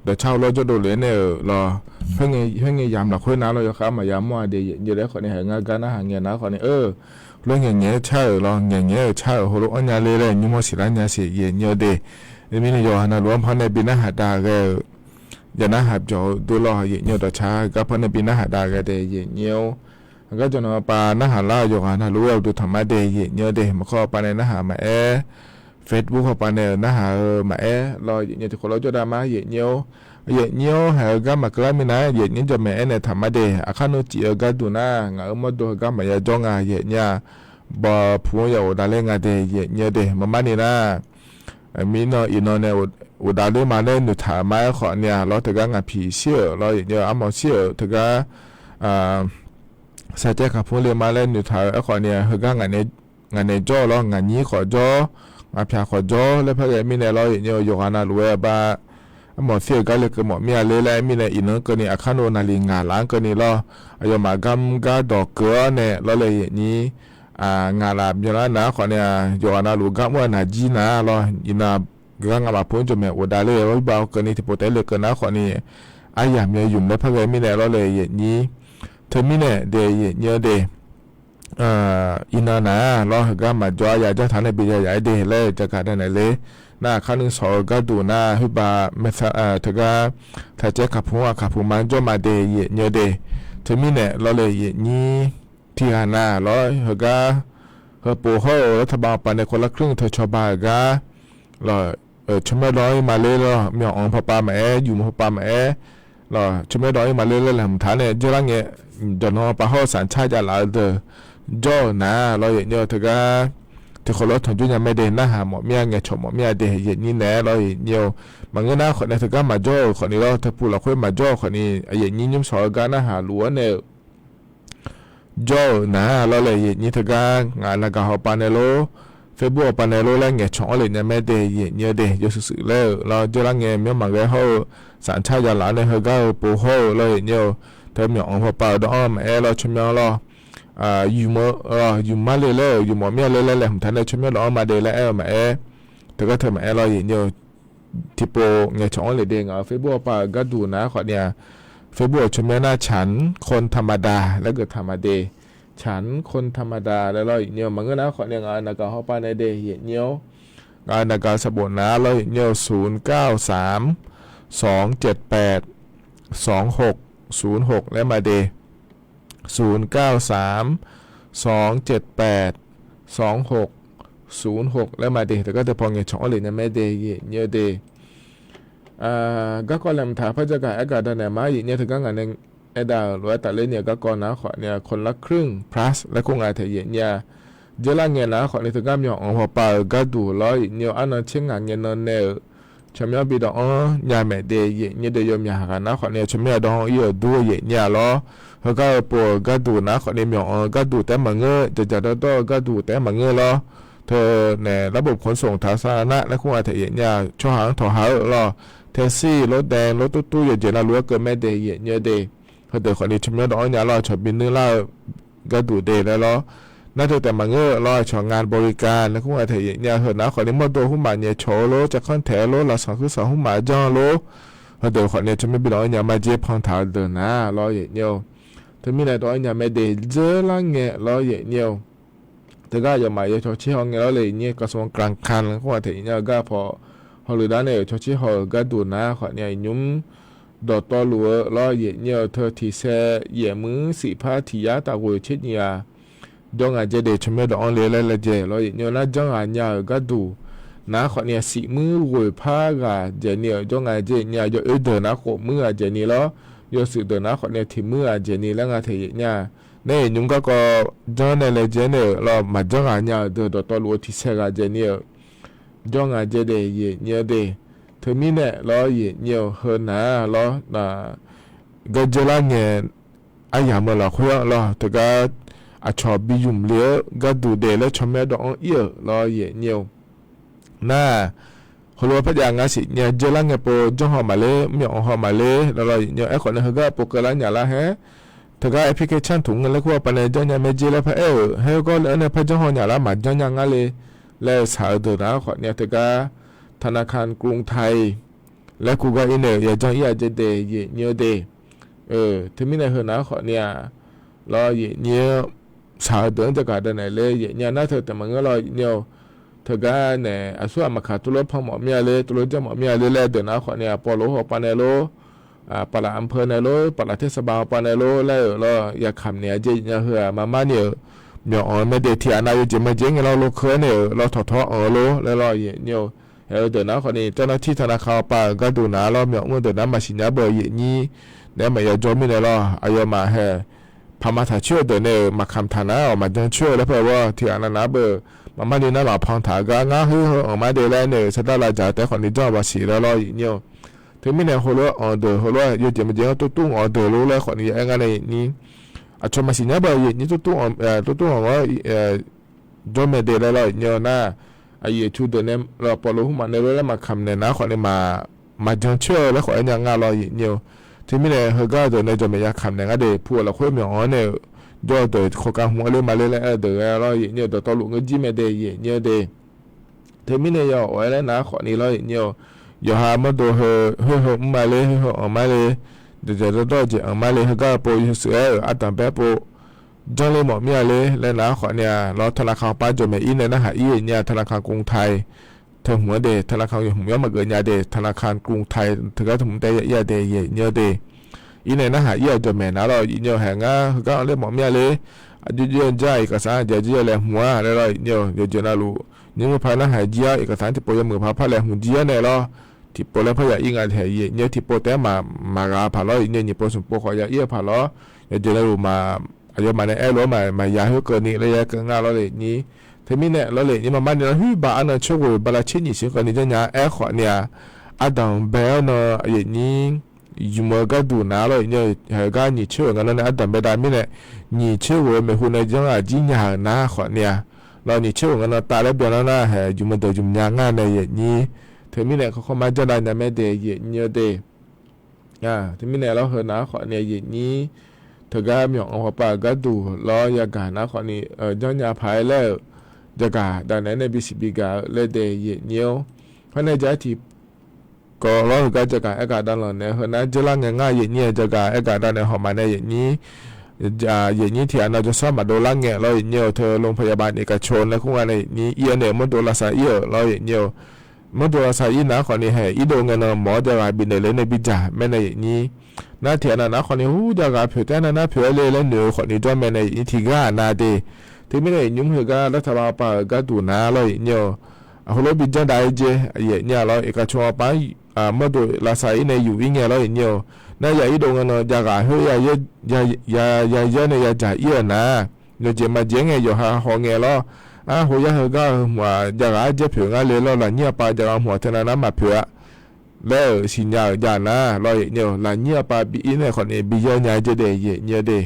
dawqcar heulof jawrdov lef-aer nae-euq lawr, khoerngae yamq lafkhoer nar lawr yawkhav maqya mawr-a de yaeqnyo de. Aerkhawfni haeq ngar gar narhaq ngaeq nar khawfni-eu, lof ngaeq ngaeq-aer car-euq lawr, ngaeq ngaeq-aer car-euq heulof-anr nya le laer nymr mawr siq lar nya siq yaeqnyo de. Mirnae yawqghaq navluf-anr par nae bi narhaq dav ghae-euq, ya narhaq byawq-eu dov lawr yaeqnyo dawqcar gar par nae bi narhaq dav ghae de yaeqnyo-or. Aqgar jawqnan pav narhaq lar-euq yawqghaq navluf-aer uqduq tanq mar de yaeqnyo de. Maqkawr pav nae narhaq maqaer, Facebook hawpav nae-euq narhaq-eu maqaer lawr yaeqnyo tiqkhof lawr jawrdav ma yaeqnyo-or. Yaeqnyo-or, haeq-eu gar maqkeuv lar minav-aer yaeqnyo jawqmaeq aernaeq taq mar de. Aqkar nmr cif-eu gharduq nar ngaq-euq mawrdo heugar maqya jawr nga yaeqnya, bawpuq-anr ya ghofdav ler nga de yaeqnyo de. Maqmar ni nar mirnan iqnan nae ghofdav ler ma laer noeqtaq-euq ma. Aerkhawfni-aq lawr, teugar ngaq piq shir-euq lawr yaeqnyo armawf shir-euq teugar sarcaer kaqpur le ma laer noeqtaq-eu. Aerkhawfni-aq heugar ngaq nae jawr-eu lawr, ngaq nyir khawf jawr, ngaq pyaq khawf jawr laer par ghae mirnae lawr yaeqnyo yawqghaq navluf-aer bar armawf shir-euq gar le keuv mawf mir-a ler laer aer mirnae iqnan keuvni aqkar nmr naqliq ngaq laf-anr keuvni lawr, aqyawfmaf garmr gar dawq keuv-awr nae lawr le yaeqnyir ngaq laf byanlar nar khawfni-aq yawqghaq navluf gar mr-eu naq jir nar lawr, iqnan gar ngaq maqpur-anr jawqmaeq ghofdav ler-eu bar keuvni tiqpov taef-aer le keuv nar khawfni aryamq yaymq laer par ghae mirnae lawr le yaeqnyir. Teumirnae de yaeqnyir-eu de iqnan nar lawr heugar maqjawr-a, ya janr taq nae bi ya yaf-aer de laer jagaq danaeq ler. Nar aqkar nuisawq-eu gharduq nar khoerbav teugar taqcaer kaqpur-anr aqkaq puq ma-anr jawr ma de yaeqnyir-eu de. Teumirnae lawr le yaeqnyir tiqghaq nar lawr heugar heupov hawr-eu lar taqbav pav nae คนละครึ่ง teu cawba-euq gar lawr, tsawrmyanr dawv-anr ir ma ler lawr, myawq anq pawpav maqaer, yuf mawq pawpav maqaer lawr, tsawrmyanr dawv-anr ir ma ler laer laeqhmq taq nae jeurlar ngae, jawqnan pawpav hawr-eu sanqcar javlaf-eu deuq jawr-euq nar lawr yaeqnyir-eu teugar tiqkhof lawr tanqjur nya mae de. Narhaq mawf mir-a, ngaeqcawq mawf mir-a de yaeqnyir naeq-aer lawr yaeqnyir-eu. Maqngeur nar khawfni teugar maqjawr-euq khawfni lawr, teupov lafkhoer maqjawr-eu khawfni yaeqnyir nymrshawq-eu gar narhaq luf-awr nae-euq jawr-euq nar lawr le yaeqnyir teugar ngaq naqgaq hawpav nae lor, Facebook hawpav nae lor laer ngaeqcawq-anr le nya mae de yaeqnyir-eu de. Yawshuif shuif laer-euq lawr jeurlar ngae myawr maqghae hawr-eu sanqcar javlaf-awr nae heugar-eu pov hawr-eu lawr yaeqnyir-eu. Teu myawq anq pawpav-euq dawv-anr maqaer lawr tsawrmyanr lawr yuf mawq-eu yuf mar le laer-euq yuf mawf mir-a le laer laeqhmq taq nae tsawrmyanr dawv-anr ma de laer aer-eu maqaer. Teugar teu maqaer lawr yaeqnyir-eu. Tiqpov ngaeqcawq-anr le de ngaq-euq Facebook hawpav-euq gharduq nar khawfni-aq, Facebook-euq tsawrmyanr nar ฉันคนธรรมดา laer geuf taq ma de. ฉันคนธรรมดา laer lawr yaeqnyir-eu. Maqngeur nar khawfni ngaq-euq naqgaq hawpav nae de yaeqnyir-awr. Ngaq-euq naqgaq sanqbof nar lawr yaeqnyir-eu ศูนย์เก้าสาม สองเจ็ดแปด สองหกศูนย์หก laer ma de. ศูนย์เก้าสามสองเจ็ดแปดสองหกศูนย์หก laer ma de. Teugar teu paw ngaeqcawq-anr le nya mae de yaeqnyir-eu de. Garkawv laeqhmq taq par jagaq aer gaq danaeq ma yaeqnyir-eu teugar ngaq nae aerdav-euq lof-aer tafler ni-eu garkawv nar khawfni-aq คนละครึ่ง plus laer kur nga taeq yaeqnyir-a. Jeurlar ngae nar khawfni teugar myawq anq hawpav-euq gharduq lawr yaeqnyir-eu arnan tser ngaq ngae nan nae-euq tsawrmyanr bi dawv-anr nya maeq de yaeqnyir de. Yawmyaq haqghaq nar khawfni tsawrmyanr dawv-anr ir-euq dur-eu yaeqnyir-a lawr. Heugar-eu pov-euq gharduq nar khawfni myawq anq-eu gharduq taef-aer maqngeur, dzaqdzaq dawrdawr-eu gharduq taef-aer maqngeur lawr. Teu naeq larbof ขนส่งสาธารณะ laer kur nga taeq yaeqnyir-a. Tsawrhaq-anr tawqha-eu lawr, taxi lor dae lor turtur yawqjeq navluf-aer keuv mae de yaeqnyir-eu de. Heudeuq khawfni tsawrmyanr dawv-anr nya lawr, cawq bi nuir lar-eu gharduq de laer lawr. Nar teu taef maqngeur-eu lawr, aqcawq งานบริการ laer kur nga taeq yaeqnyir-a. Heu nar khawfni mawrdo hmrmaf nyaeq cawq-eu lor, cavkanr taeq-eu lor, lafsanq khuirsaq hmrmaf janr-eu lor. Heudeuq khawfni tsawrmyanr bi dawv-anr nya ma jer pan taq-eu deuq nar lawr yaeqnyir-eu. Teumirnae dawv-anr nya mae de jeurlar ngae lawr yaeqnyir-eu. Teugar aqyawfmaf yawcawq tser haw ngae lawr le yaeqnyir-eu. กระทรวงการคลัง laer kur nga taeq yaeqnyir-a. Garpawq hawluf dar nae-euq cawq tser haw-euq gharduq nar khawfni-aq iqnymr dawqtawvluf-eu lawr yaeqnyir-eu. Teu tiq sae yaef muiq siq par tiq yar taf ghoeq tser nyiq ghaq jawr nga jaer de. Tsawrmyanr dawv-anr le laer laejae lawr yaeqnyir-eu. Nar janr ghaq nya-euq gharduq nar khawfni-aq siq muir ghoeq par ghaq dzaeqni-euq jawr nga jeq nya, yawoer deuq nar khof muir ghaq dzaeqni lawr, yawshuif deuq nar khawfni-aq tiq muir ghaq dzaeqni laer nga taeq yaef nya. Nae nymr garkawv janr nae laejae nae-euq lawr, maqjanr ghaq nya-euq deuq dawqtawvluf-eu tiq saeq ghaq dzaeqni-euq jawr nga jeq daeq yaef nyi-eu de. Teumirnae lawr yaef nyi-eu heu nar lawr, gardzer lar ngae aryamq-eu lafkhoer-anr lawr teugar aqcawq bi ymq le-eu gharduq daeq laer tsawrmyanr dawv-anr ir-euq lawr yaef nyi-eu nar, heulof-aer parjav ngar siq nya dzer lar ngae pov janr haw maqler, mr myawq anr haw maqler lawr lawr yaef nyi-eu. Aerkhawf nae heugar pov keuvlar nyaf lar haer, teugar application tmq ngae laer kur-a pavnae janrnya maerdzer laer paraer-euq haer gawr laer-anr nae par janr haw nyaf lar maqjanr nya ngar le laer-eu shaq-eu deuq nar khawfni-aq teugar ธนาคารกรุงไทย laer kur gar ir nae-euq yajanr ir-a jeq daeq yaef nyi-eu de. Teumirnae heu nar khawfni-aq lawr yaef nyi-eu shaq-eu deuq-anr jagaq danaeq le yaef nyi-a nar teu taef maqngeur lawr yaef nyi-eu. Teugar nae aqsur aqmaqkaq tuvlof pan mawf mir-a ler, tuvlof janr mawf mir-a ler laer deuq nar khawfni-aq pawvlof hawpav nae lor, paqlaf อำเภอ nae lor, paqlaf tersaqba hawpav nae lor laer-euq lawr yakaq maqnaeq-a jeq nya heu-aq marmar ni-euq myawq anr-eu mae daeq tiq ghaq nav yawjeq majeq ngae lawr lor keuv-aer nae-euq lawr tawqtawr anr-eu lor laer lawr yaef nyi-eu. Haeq-eu deuq nar khawfni เจ้าหน้าที่ธนาคาร hawpav-euq gharduq nar lawr myawq mr-eu deuq nar maqsiq nya beu yaef nyi naeq-aer maqya jawr mirnae lawr aqyawfmaf haeq paqma taq coer-eu deuq nae-euq maqkamq taq nar-awq maqjan coer-eu laer par-eu gawr tiq ghaq nav nav beu maqmar ni nar maqpan taq-eu gar ngar khoer-eu anr mar de laer nae-euq sardar lavdzaq-eu taef khawfni janr-eu baqsiq laer lawr yaef nyi-eu. Teumirnae heulof-aer anr-eu deuq heulof-aer yawjeq majeq-anr tuvtuv anr-eu deuq lor laer khawfni ya aer ngar nae yaef nyi. Aqcawq maqsiq nya beu yaef nyi tuvtuv anr-awr jawr mae de laer lawr yaef nyi-eu nar, aqyuif aqtsu deuq nae lawr pawvlof hmq maf nae lor laer maqkamq naeq nar khawfni maqjan coer-eu laer khawf-aer nya ngar lawr yaef nyi-eu. Teumirnae heugar-eu deuq nae jawqmaeq ya kamq naeq ngar de pu-euq lafkhoer myawq anr nae-euq jawr-eu deuq khawqkar hmq-anr ler ma ler laer aer-eu deuq ghae lawr yaef nyi-eu dawqtawvluf ngeur jir mae de yaef nyi-eu de. Teumirnae ya awq-aer laer nar khawfni lawr yaef nyi-eu. Yawqha mawrdo heu khoer heu mr ma ler, khoer heu anr ma ler, dawqdawq dawrdawr-eu jeq anr ma ler, heugar-eu pov yawshuif aer-euq ardanq bae pov janr ler mawf mir-a ler laer nar khawfni-aq lawr ธนาคาร hawpav jawqmaeq ir nae narhaq ir-eu nya ธนาคารกรุงไทย teu hmq-anr de ธนาคาร yawq hmq yawr maqgeuf nya de ธนาคารกรุงไทย teugar teu hmq taef ya ir-a de yaef nyi-eu de. Ir nae narhaq ir-aq jawqmaeq nar lawr yaef nyi-eu haeq ngar heugar anr ler mawf mir-a ler. Aqjox jox-aer jar-euq iqkaqsar aqjeq aqjox-aer laeqhmq-a laer lawr yaef nyi-eu yawqjeq navluf nymr par narhaq jir-awr iqkaqsar tiqpov yawmuiq par par laeqhmq jir-awr nae lawr tiqpov laer par ya ir nga haeq yaef nyi-eu tiqpov taef-aer maqghaq paq lawr yaef nyi-eu nyiq pov smq pov khawf ya ir-eu paq lawr yawqjeq navluf aqyawfmaf nae aerlof-aer maqya khoer keuvni laer ya keuv nga lawr yaef nyi. Teumirnae lawr yaef nyi maqmar ni nar huiq baq arnan coer ghoeq bala tser nyiq shir keuvni janrnya aer khawfni-aq ardanq bae-awr nan yaef nyi ymq-eu gharduq nar lawr yaef nyi-eu haeq gar nyiq coer ghoeq nga nan nae ardanq bae dav mirnae nyiq coer ghoeq-eu maeqhu nae janr-aq jir nya-euq nar khawfni-aq lawr nyiq coer ghoeq nga nan tav laer byan nar nar haeq ymq-eu deuq ymq nya ngar nae yaef nyi. Teumirnae kawrkawr mar janr dav nya mae de yaef nyi-eu de. Teumirnae lawr heu nar khawfni yaef nyi teugar myawq anr hawpav-euq gharduq lawr yagaq nar khawfni janrnya paq-aer laer-euq jagaq dav naeq-aer nae bisiq bigaq-eu laer de yaef nyi-awr. Khoer nae jar tiq kawv lawr heugar jagaq aergaq dav lanq naeq-eu heunar dzeurlar ngae ngar yaef nyi-eu jagaq aergaq dav naeq hawq maf nae yaef nyi. Yaef nyi tiq ghaq nav jawrshar maqdov lar ngae lawr yaef nyi-eu teu โรงพยาบาลเอกชน nae kur nga nae yaef nyi ir-awr nae mawrdo lavsav ir-euq lawr yaef nyi-eu. Mawrdo lavsav ir nar khawfni haeq irdov ngae nan mawq-awr jagaq bifnaeq le nae bidzaq mae nae yaef nyi. Nar tiq ghaq nav nar khawfni hu jagaq poeq taef-aer nar nar poeq-aer le laer noeq-eu khawfni jawr mae nae yaef nyi tiq gar-aq nav de. Teumirnae nymr heugar lartaq ba hawpav-euq gharduq nar lawr yaef nyi-eu. Heulof bi janr dav-aer jer yaef nyi-a lawr iqkaq cawq hawpav-anr mawrdo lavsav ir nae yuf ir ngae lawr yaef nyi-eu. Nar ya irdov ngae nan jagaq khoer ya yaer nae yadzaq ir-euq nar yawjeq maqjeq-aer ngae yawqha haw ngae lawr. Arhoyar heugar-eu hmq-aq jagaq-aer jaer poeq ngar le lawr lafnyir aqpav jagaq hmq-aq teunav nar maqpoeq-a laer-euq siqnya-euq jav nar lawr yaef nyi-eu lafnyir aqpav bi ir nae khawfni bi yaer nya-aer jer de yaef nyi-eu de.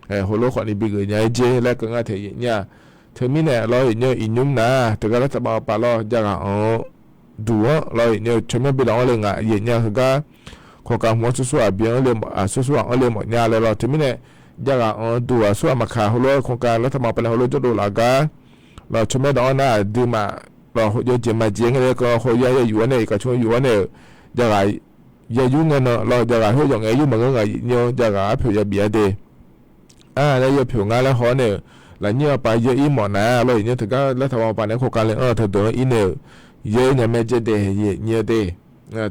Heulof khawfni bi geuf nya-aer jer laer keuv ngar taef yaef nyi-a. Teumirnae lawr yaef nyi-eu iqnymr nar teugar lartaq ba hawpav lawr jagaq anq-eu duq-anr lawr yaef nyi-eu tsawrmyanr bi laf-anr le ngaq yaef nyi-a heugar kawqkaq hmq-anr sursur aqbi-anr le mawf aqsursur ghaq-anr le mawf nya laer lawr teumirnae jagaq anq-eu duq aqsur ghaq maqkaq heulof-aer kawqkaq lartaq ba hawpav nae heulof jawrdo laf gar lawr tsawrmyanr dawv-anr nar aqduimaf lawr yawjeq maqjeq ngae le keuv khoyar ya yuf-awr nae iqkaq cawq yuf-awr nae-euq jagaq ya yur ngae nan lawr jagaq khoer yawf ngae yur maqngeur ngaq yaef nyi-eu jagaq arpoeq ya bif-a de. Ar laer yaer poeq ngar laer haw-awr nae-euq lafnyir aqpav yaer ir mawf nar lawr yaef nyi-eu teugar lartaq ba hawpav nae kawqkaq le anr-eu teudeuq-anr ir nae-euq yaer nya mae jer de yaef nyi-eu de.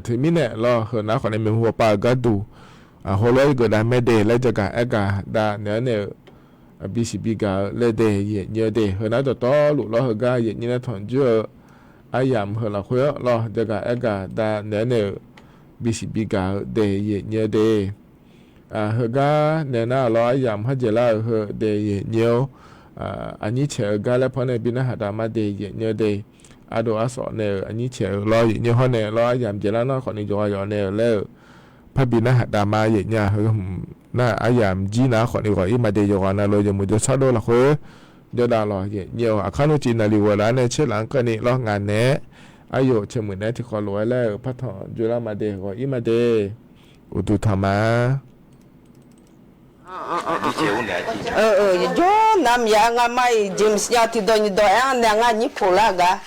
Teumirnae lawr heu nar khawfni maeqhu hawpav-euq gharduq heulof-aer geuf dav mae de laer jagaq aergaq dav naeq-aer nae-euq bisiq bigaq-eu laer de yaef nyi-eu de. Heu nar dawqtawvluf lawr heugar yaef nyi nar tanqjoer-eu aryamq heu lafkhoer-anr lawr, jagaq aergaq dav naeq-aer naeq-euq bisiq bigaq-eu daeq yaeq nyae-eu de. Heugar naeq nar-aq lawr, aryamq kharjaeq lar-euq heu daeq yaeq nyae-awr, aqnyir caeq-eu gar laer pawr nae bi narhaq daq ma daeq yaeq nyae-eu de. Ardov arsawf nae-euq aqnyir caeq-eu lawr yaeq nyae hawr nae lawr, aryamq jaeq lar nar khawfni jawqghaq yawf nae-euq laer-euq par bi narhaq daq ma yaeq nyae heu hmq nar, aryamq jir nar khawfni ghawq-ir ma daeq yawqghaq navluf yawmuiq jawrshar dov lafkhoer jawrdav lawq yaeq nyae-awq. Aqkar nmr civ naqliq ghoeq laf-anr nae tser laf-anr keuvni lawr ngaq naeq-aer, aqyawf caemuiq naeq-aer tiqkhawf lof-aer laer-euq partanq joelar ma daeq ghawq-ir ma daeq. Uqduq tanq ma. Yawjawr navmaqya ngamaf-iq jeq maqsiq nya tiqdawq nyiqdawq aer-anr nae ngar nyir poq lar gaq.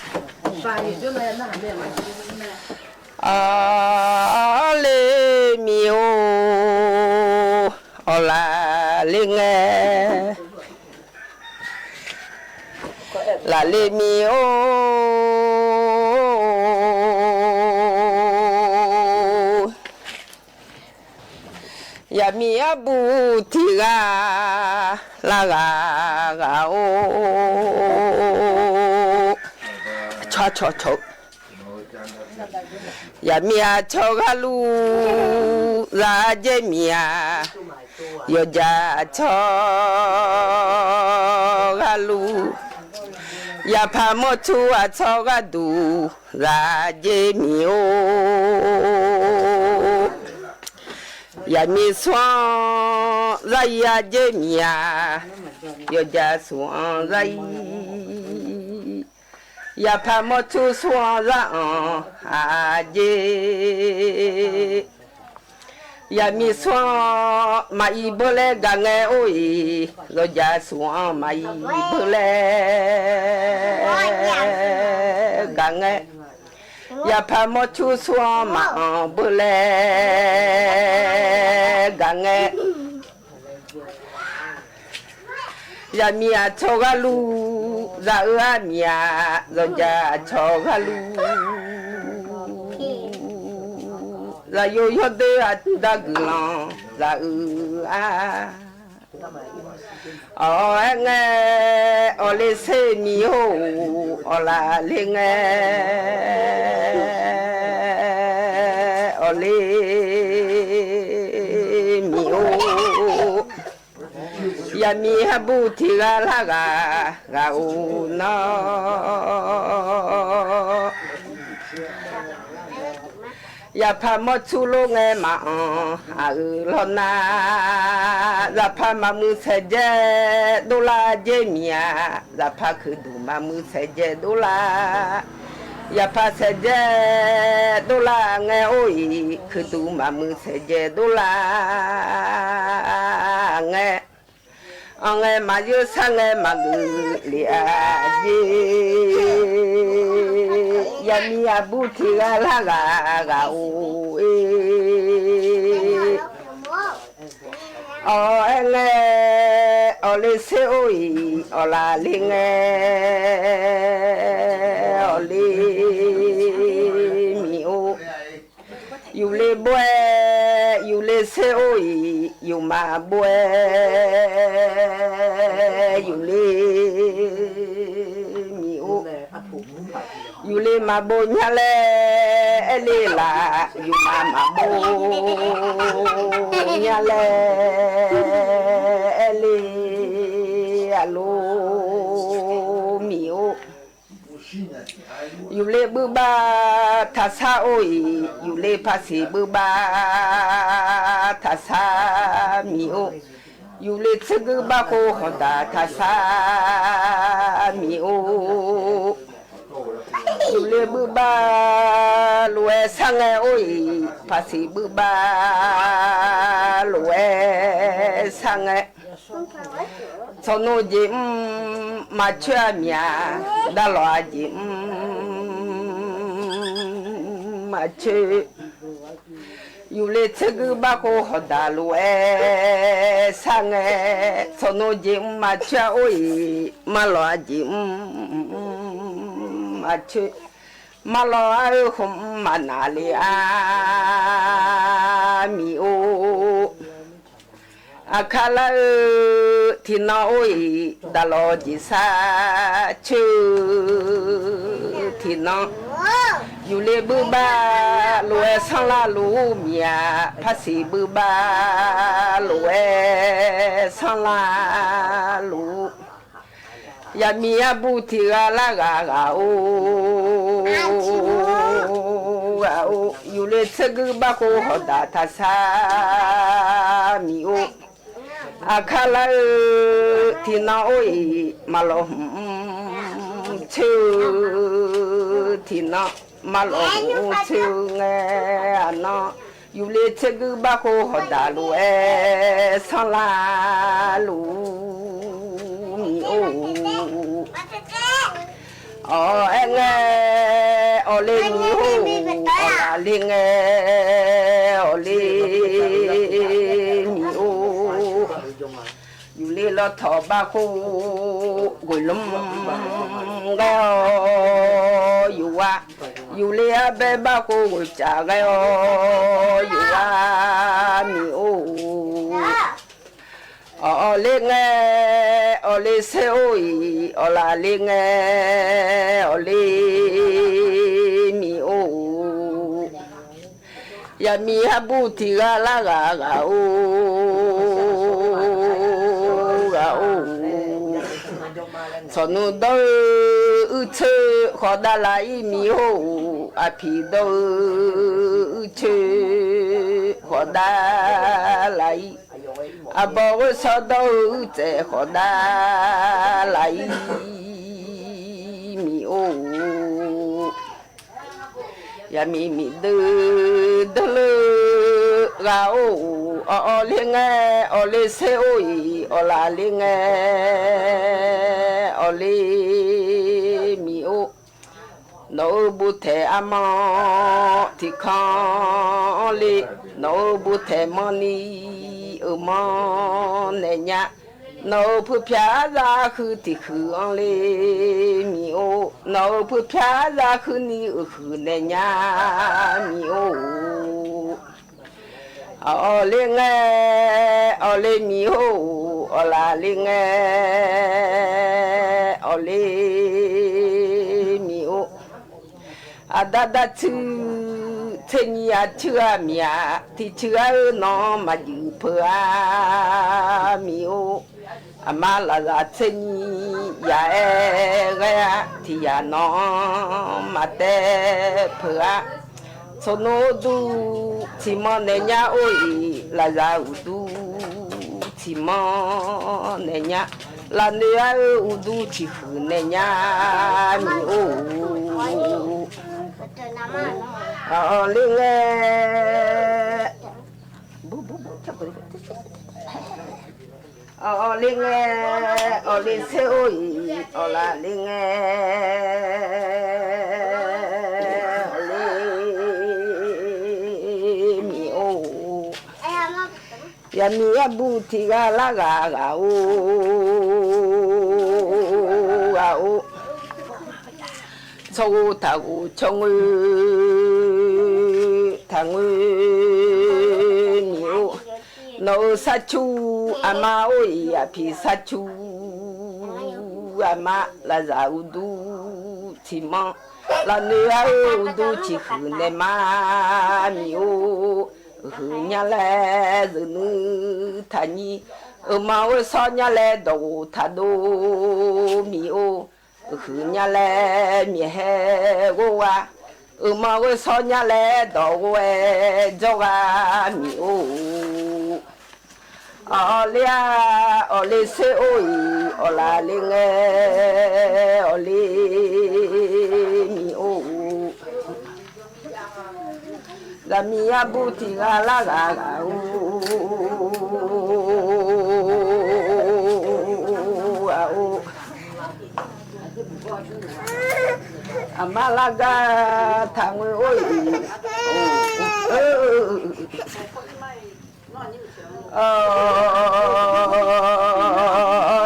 Arle miq-or, awqlaf le ngae. Lafle miq-or, yaqmiq arbuq tiq ghaq lar ghaq ghaq-or, cawqcawq cawq-eu yaqmiq aqcawq gharluf zaq jaer miq-a. Yawqjaq aqcawq gharluf, yaqpaq mawrcur aqcawq gharduq zaq jaer miq-or, yaqmiq smr-anr zar-ir-a jaer miq-a. Yawqjaq smr-anr zar-ir, yaqpaq mawrcur smr-anr zar-anr aqjeq. Yaqmiq smr-anr maqir beur laer gaq ngae or-iq, yawqjaq smr-anr maqir beur laer gaq ngae, yaqpaq mawrcur smr-anr maqanr beur laer gaq ngae. Yaqmiq aqcawq gharluf zaq-eu armiq-a. Yawqjaq aqcawq gharluf zaqyo yawdoer aqda guiqlanq zaq-eu-a. Awq-aer ngae, awqle ser miq-or, awqlaf le ngae, awqle miq-or. Yaqmiq harbuq tiq ghaq lar ghaq ghaq-or nawr, yaqpaq mawrcur lof ngae maqanr aq-eu lawr nar, zaqpaq maqmuiq saeqdzae dovlar jaer miq-a. Zaqpaq kuiqduq maqmuiq saeqdzae dovlar, yaqpaq saeqdzae dovlar ngae or-iq, kuiqduq maqmuiq saeqdzae dovlar ngae, anr ngae maqyeur, sar ngae maqgeuf lef-a jeq. Yaqmiq aqbur tiq ghaq lar ghaq ghaq-or-e. Awq-aer ngae, awqle ser or-iq, awqlaf le ngae, awqle miq-or. Yufle bov-aer, yufle ser or-iq, yufmaf bov-aer, yufle miq-or. Yufle maqbov nya laer aer le laf, yufmaf maqbov nya laer aer le, aqlor miq-or. Yufle buibav taqsar or-iq, yufle paqsiq buibav taqsar miq-or. Yufle tserguir barkhov hawqdaq taqsar miq-or. Yufle buibav lof-aer sar ngae or-iq, paqsiq buibav lof-aer sar ngae. Tsawqnov jeq mr maqcoer-a miq-a, davlawq-a jeq mr maqcoer. Yufle tserguir barkhov hawqdaq lof-aer sar ngae, tsawqnov jeq mr maqcoer-a or-iq, marlawq-a jeq mr maqcoer. Marlawq-a-eu khmq maqnaq le-a miq-or. Aqkar lar-eu tiqnan or-iq, daqlawq jeq sar coer-eu tiqnan, yufle buibar lof-aer sanrlar luf-ur miq-aq, parsiq buibar lof-aer sanrlar luf-ur. Yaqmiq arbuv tiq ghaq lar ghaq ghaq-or, ghaq-or, yufle tserguir barkhov hawqdaq taqsar miq-or. Aqkar lar-eu tiqnan or-iq, maqlawq hmq coer-eu tiqnan, maqlawq hmq coer-eu ngae, aqnan yufle tserguir barkhov hawqdaq lof-aer sanrlar luf-ur miq-or. Awq-aer ngae, awqle miq-or, awqlaf le ngae, awqle miq-or. Yufle lawtawq barkhov ghoeqlanr ghae-awr yuf-ar. Yufle arbae barkhov ghoeqcaf ghae-awr yuf-ar miq-or. Awqle ngae, awqle ser-or-iq, awqlaf le ngae, awqle miq-or. Yaqmiq arbuv tiq ghaq lar ghaq ghaq-or, ghaq-or. Tsawqnmr dawr-eu uircoer khawf dar laf-ir miq-or. Aqpiq dawr-eu uircoer khawf dar laf-ir. Arbawr ghoer sawr dawr-eu uirtsaev khawf dar laf-ir miq-or. Yaqmiq miqdui dui leu-eu ghaq-or, awqle ngae, awqle ser-or-iq, awqlaf le ngae, awqle miq-or. Nawq-euq buvtaeq armanr tiqkanr le, nawq-euq buvtaeq manrni euqmanr naeq nya. Nawq-euq puirpyar arzar huiq tiqhuiq anr le miq-or. Nawq-euq puirpyar arzar huiqni euqhuiq naeq nya miq-or. Awqle ngae, awqle miq-or, awqlaf le ngae, awqle miq-or. Aqda darcuir tser nyiq aqcuir-aq miq-aq, tiqcuir-aq-eu nawq-anr maqjuif peuq-a miq-or. Aqma lafzaq tser nyiq yaq-aer ghae-a, tiq yaq nawq-anr maqtaev peuq-a. Tsawqnmr uqduq tiqmanr naeq nya-or-iq, lafzaq uqduq tiqmanr naeq nya. Lafnoeq-a-eu uqduq tiqhuiq naeq nya miq-or. Awqle ngae, awqle ngae, awqle ser-or-iq, awqlaf le ngae, awqle miq-or. Yaqmiq arbuv tiq ghaq lar ghaq ghaq-or, ghaq-or. Tsawrghof taqghof tsawrngoer taqngoer miq-or. Nawq-euq sarcur aqma-or-iq, aqpiq sarcur aqma, lafzaq uqduq tiqmanr, lafnoeq-a-eu uqduq tiqhuiq naeq ma miq-or. Huiq nya laer zeuqnuir taqnyir, euqmanq ghoer sawr nya laer dawqghof taqdov miq-or. Huiq nya laer miqhaer ghov gha, euqmanq ghoer sawr nya laer dawq ghov-aer jawr gha miq-or. Awqle-a, awqle ser-or-iq, awqlaf le ngae, awqle miq-or. Zaqmiq arbuv tiq ghaq lar ghaq ghaq-or, ghaq-or. Aqma lar gar taqngoer-or-iq,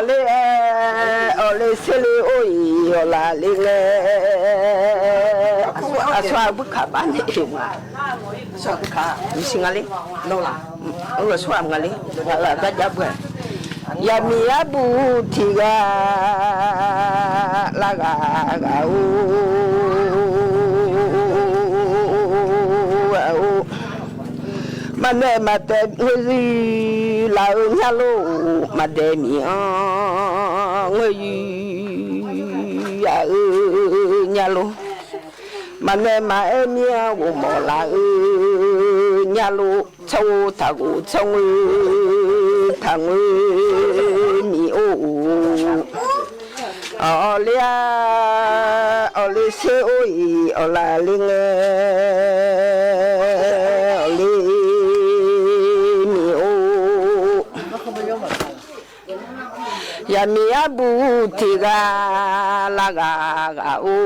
awqle-aer, awqle serle-or-iq, awqlaf le ngae. Aqsur aqbur kaq bar nae, maqsiq nga ler. Aqsur ghaq nga ler. Ngaq-euq aqgar jav beu-aq. Yaqmiq arbuv tiq ghaq lar ghaq ghaq-or. Maqnaeq maqdaeq ngeur-ir laf-eu nyar lor, maqdaeq miq-anr ngeur-ir yaf-eu nyar lor. Maqnaeq maqaer mir-anr ghofmawf laf-eu nyar lor, tsawrghof taqghof tsawrngoer taqngoer miq-or. Awqle-a, awqle ser or-iq awqlaf le ngae, awqle miq-or. Yaqmiq arbuq tiq ghaq lar ghaq ghaq-or,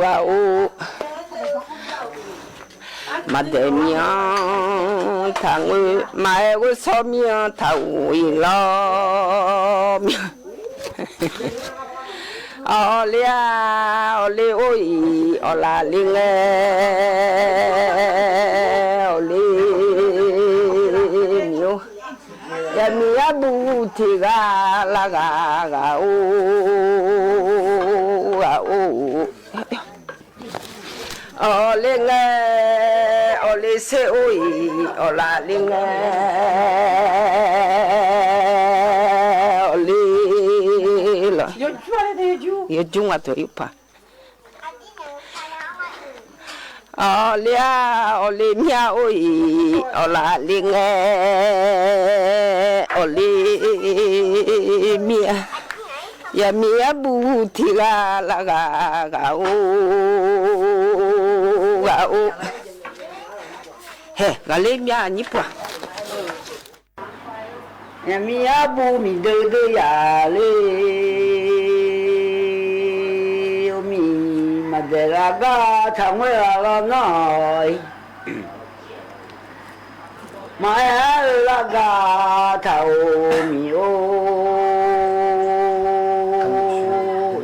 ghaq-or. Maqdaeq mir-anr taqngoer, maqaer ghoer sawr mir-anr taqghof-iq lawr mir-a. Awqle-a, awqle or-iq awqlaf le ngae, awqle miq-or. Yaqmiq arbuq tiq ghaq lar ghaq ghaq-or, ghaq-or. Awqle ngae, awqle ser or-iq awqlaf le ngae, awqle lawq. Yawjur nga dawq-ir paq. Awqle-a, awqle mir-a or-iq awqlaf le ngae, awqle mir-a. Yaqmiq arbuq tiq ghaq lar ghaq ghaq-or, ghaq-or. Hae, ghaqler mir-a nyir paq. Yaqmiq arbuq miqdeuq deuq yaf ler, or miq maqdaeq ghaq gar taqngoer ghaq lar nar-awq. Maqaer-ar-eu lar gar taq-or miq-or.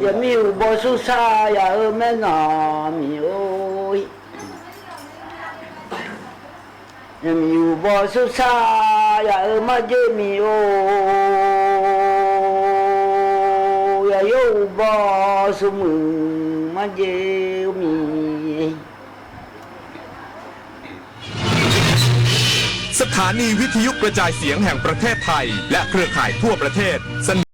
Yaqmiq uqbawq sursar yaf-eu maernanq miq-or. Yaqmiq uqbawq sursar yaf-eu marjer miq-or. Yaqyor uqbawq sumuiq marjer-eu miq สถานีวิทยุกระจายเสียงแห่งประเทศไทย และเครือข่ายทั่วประเทศเสนอ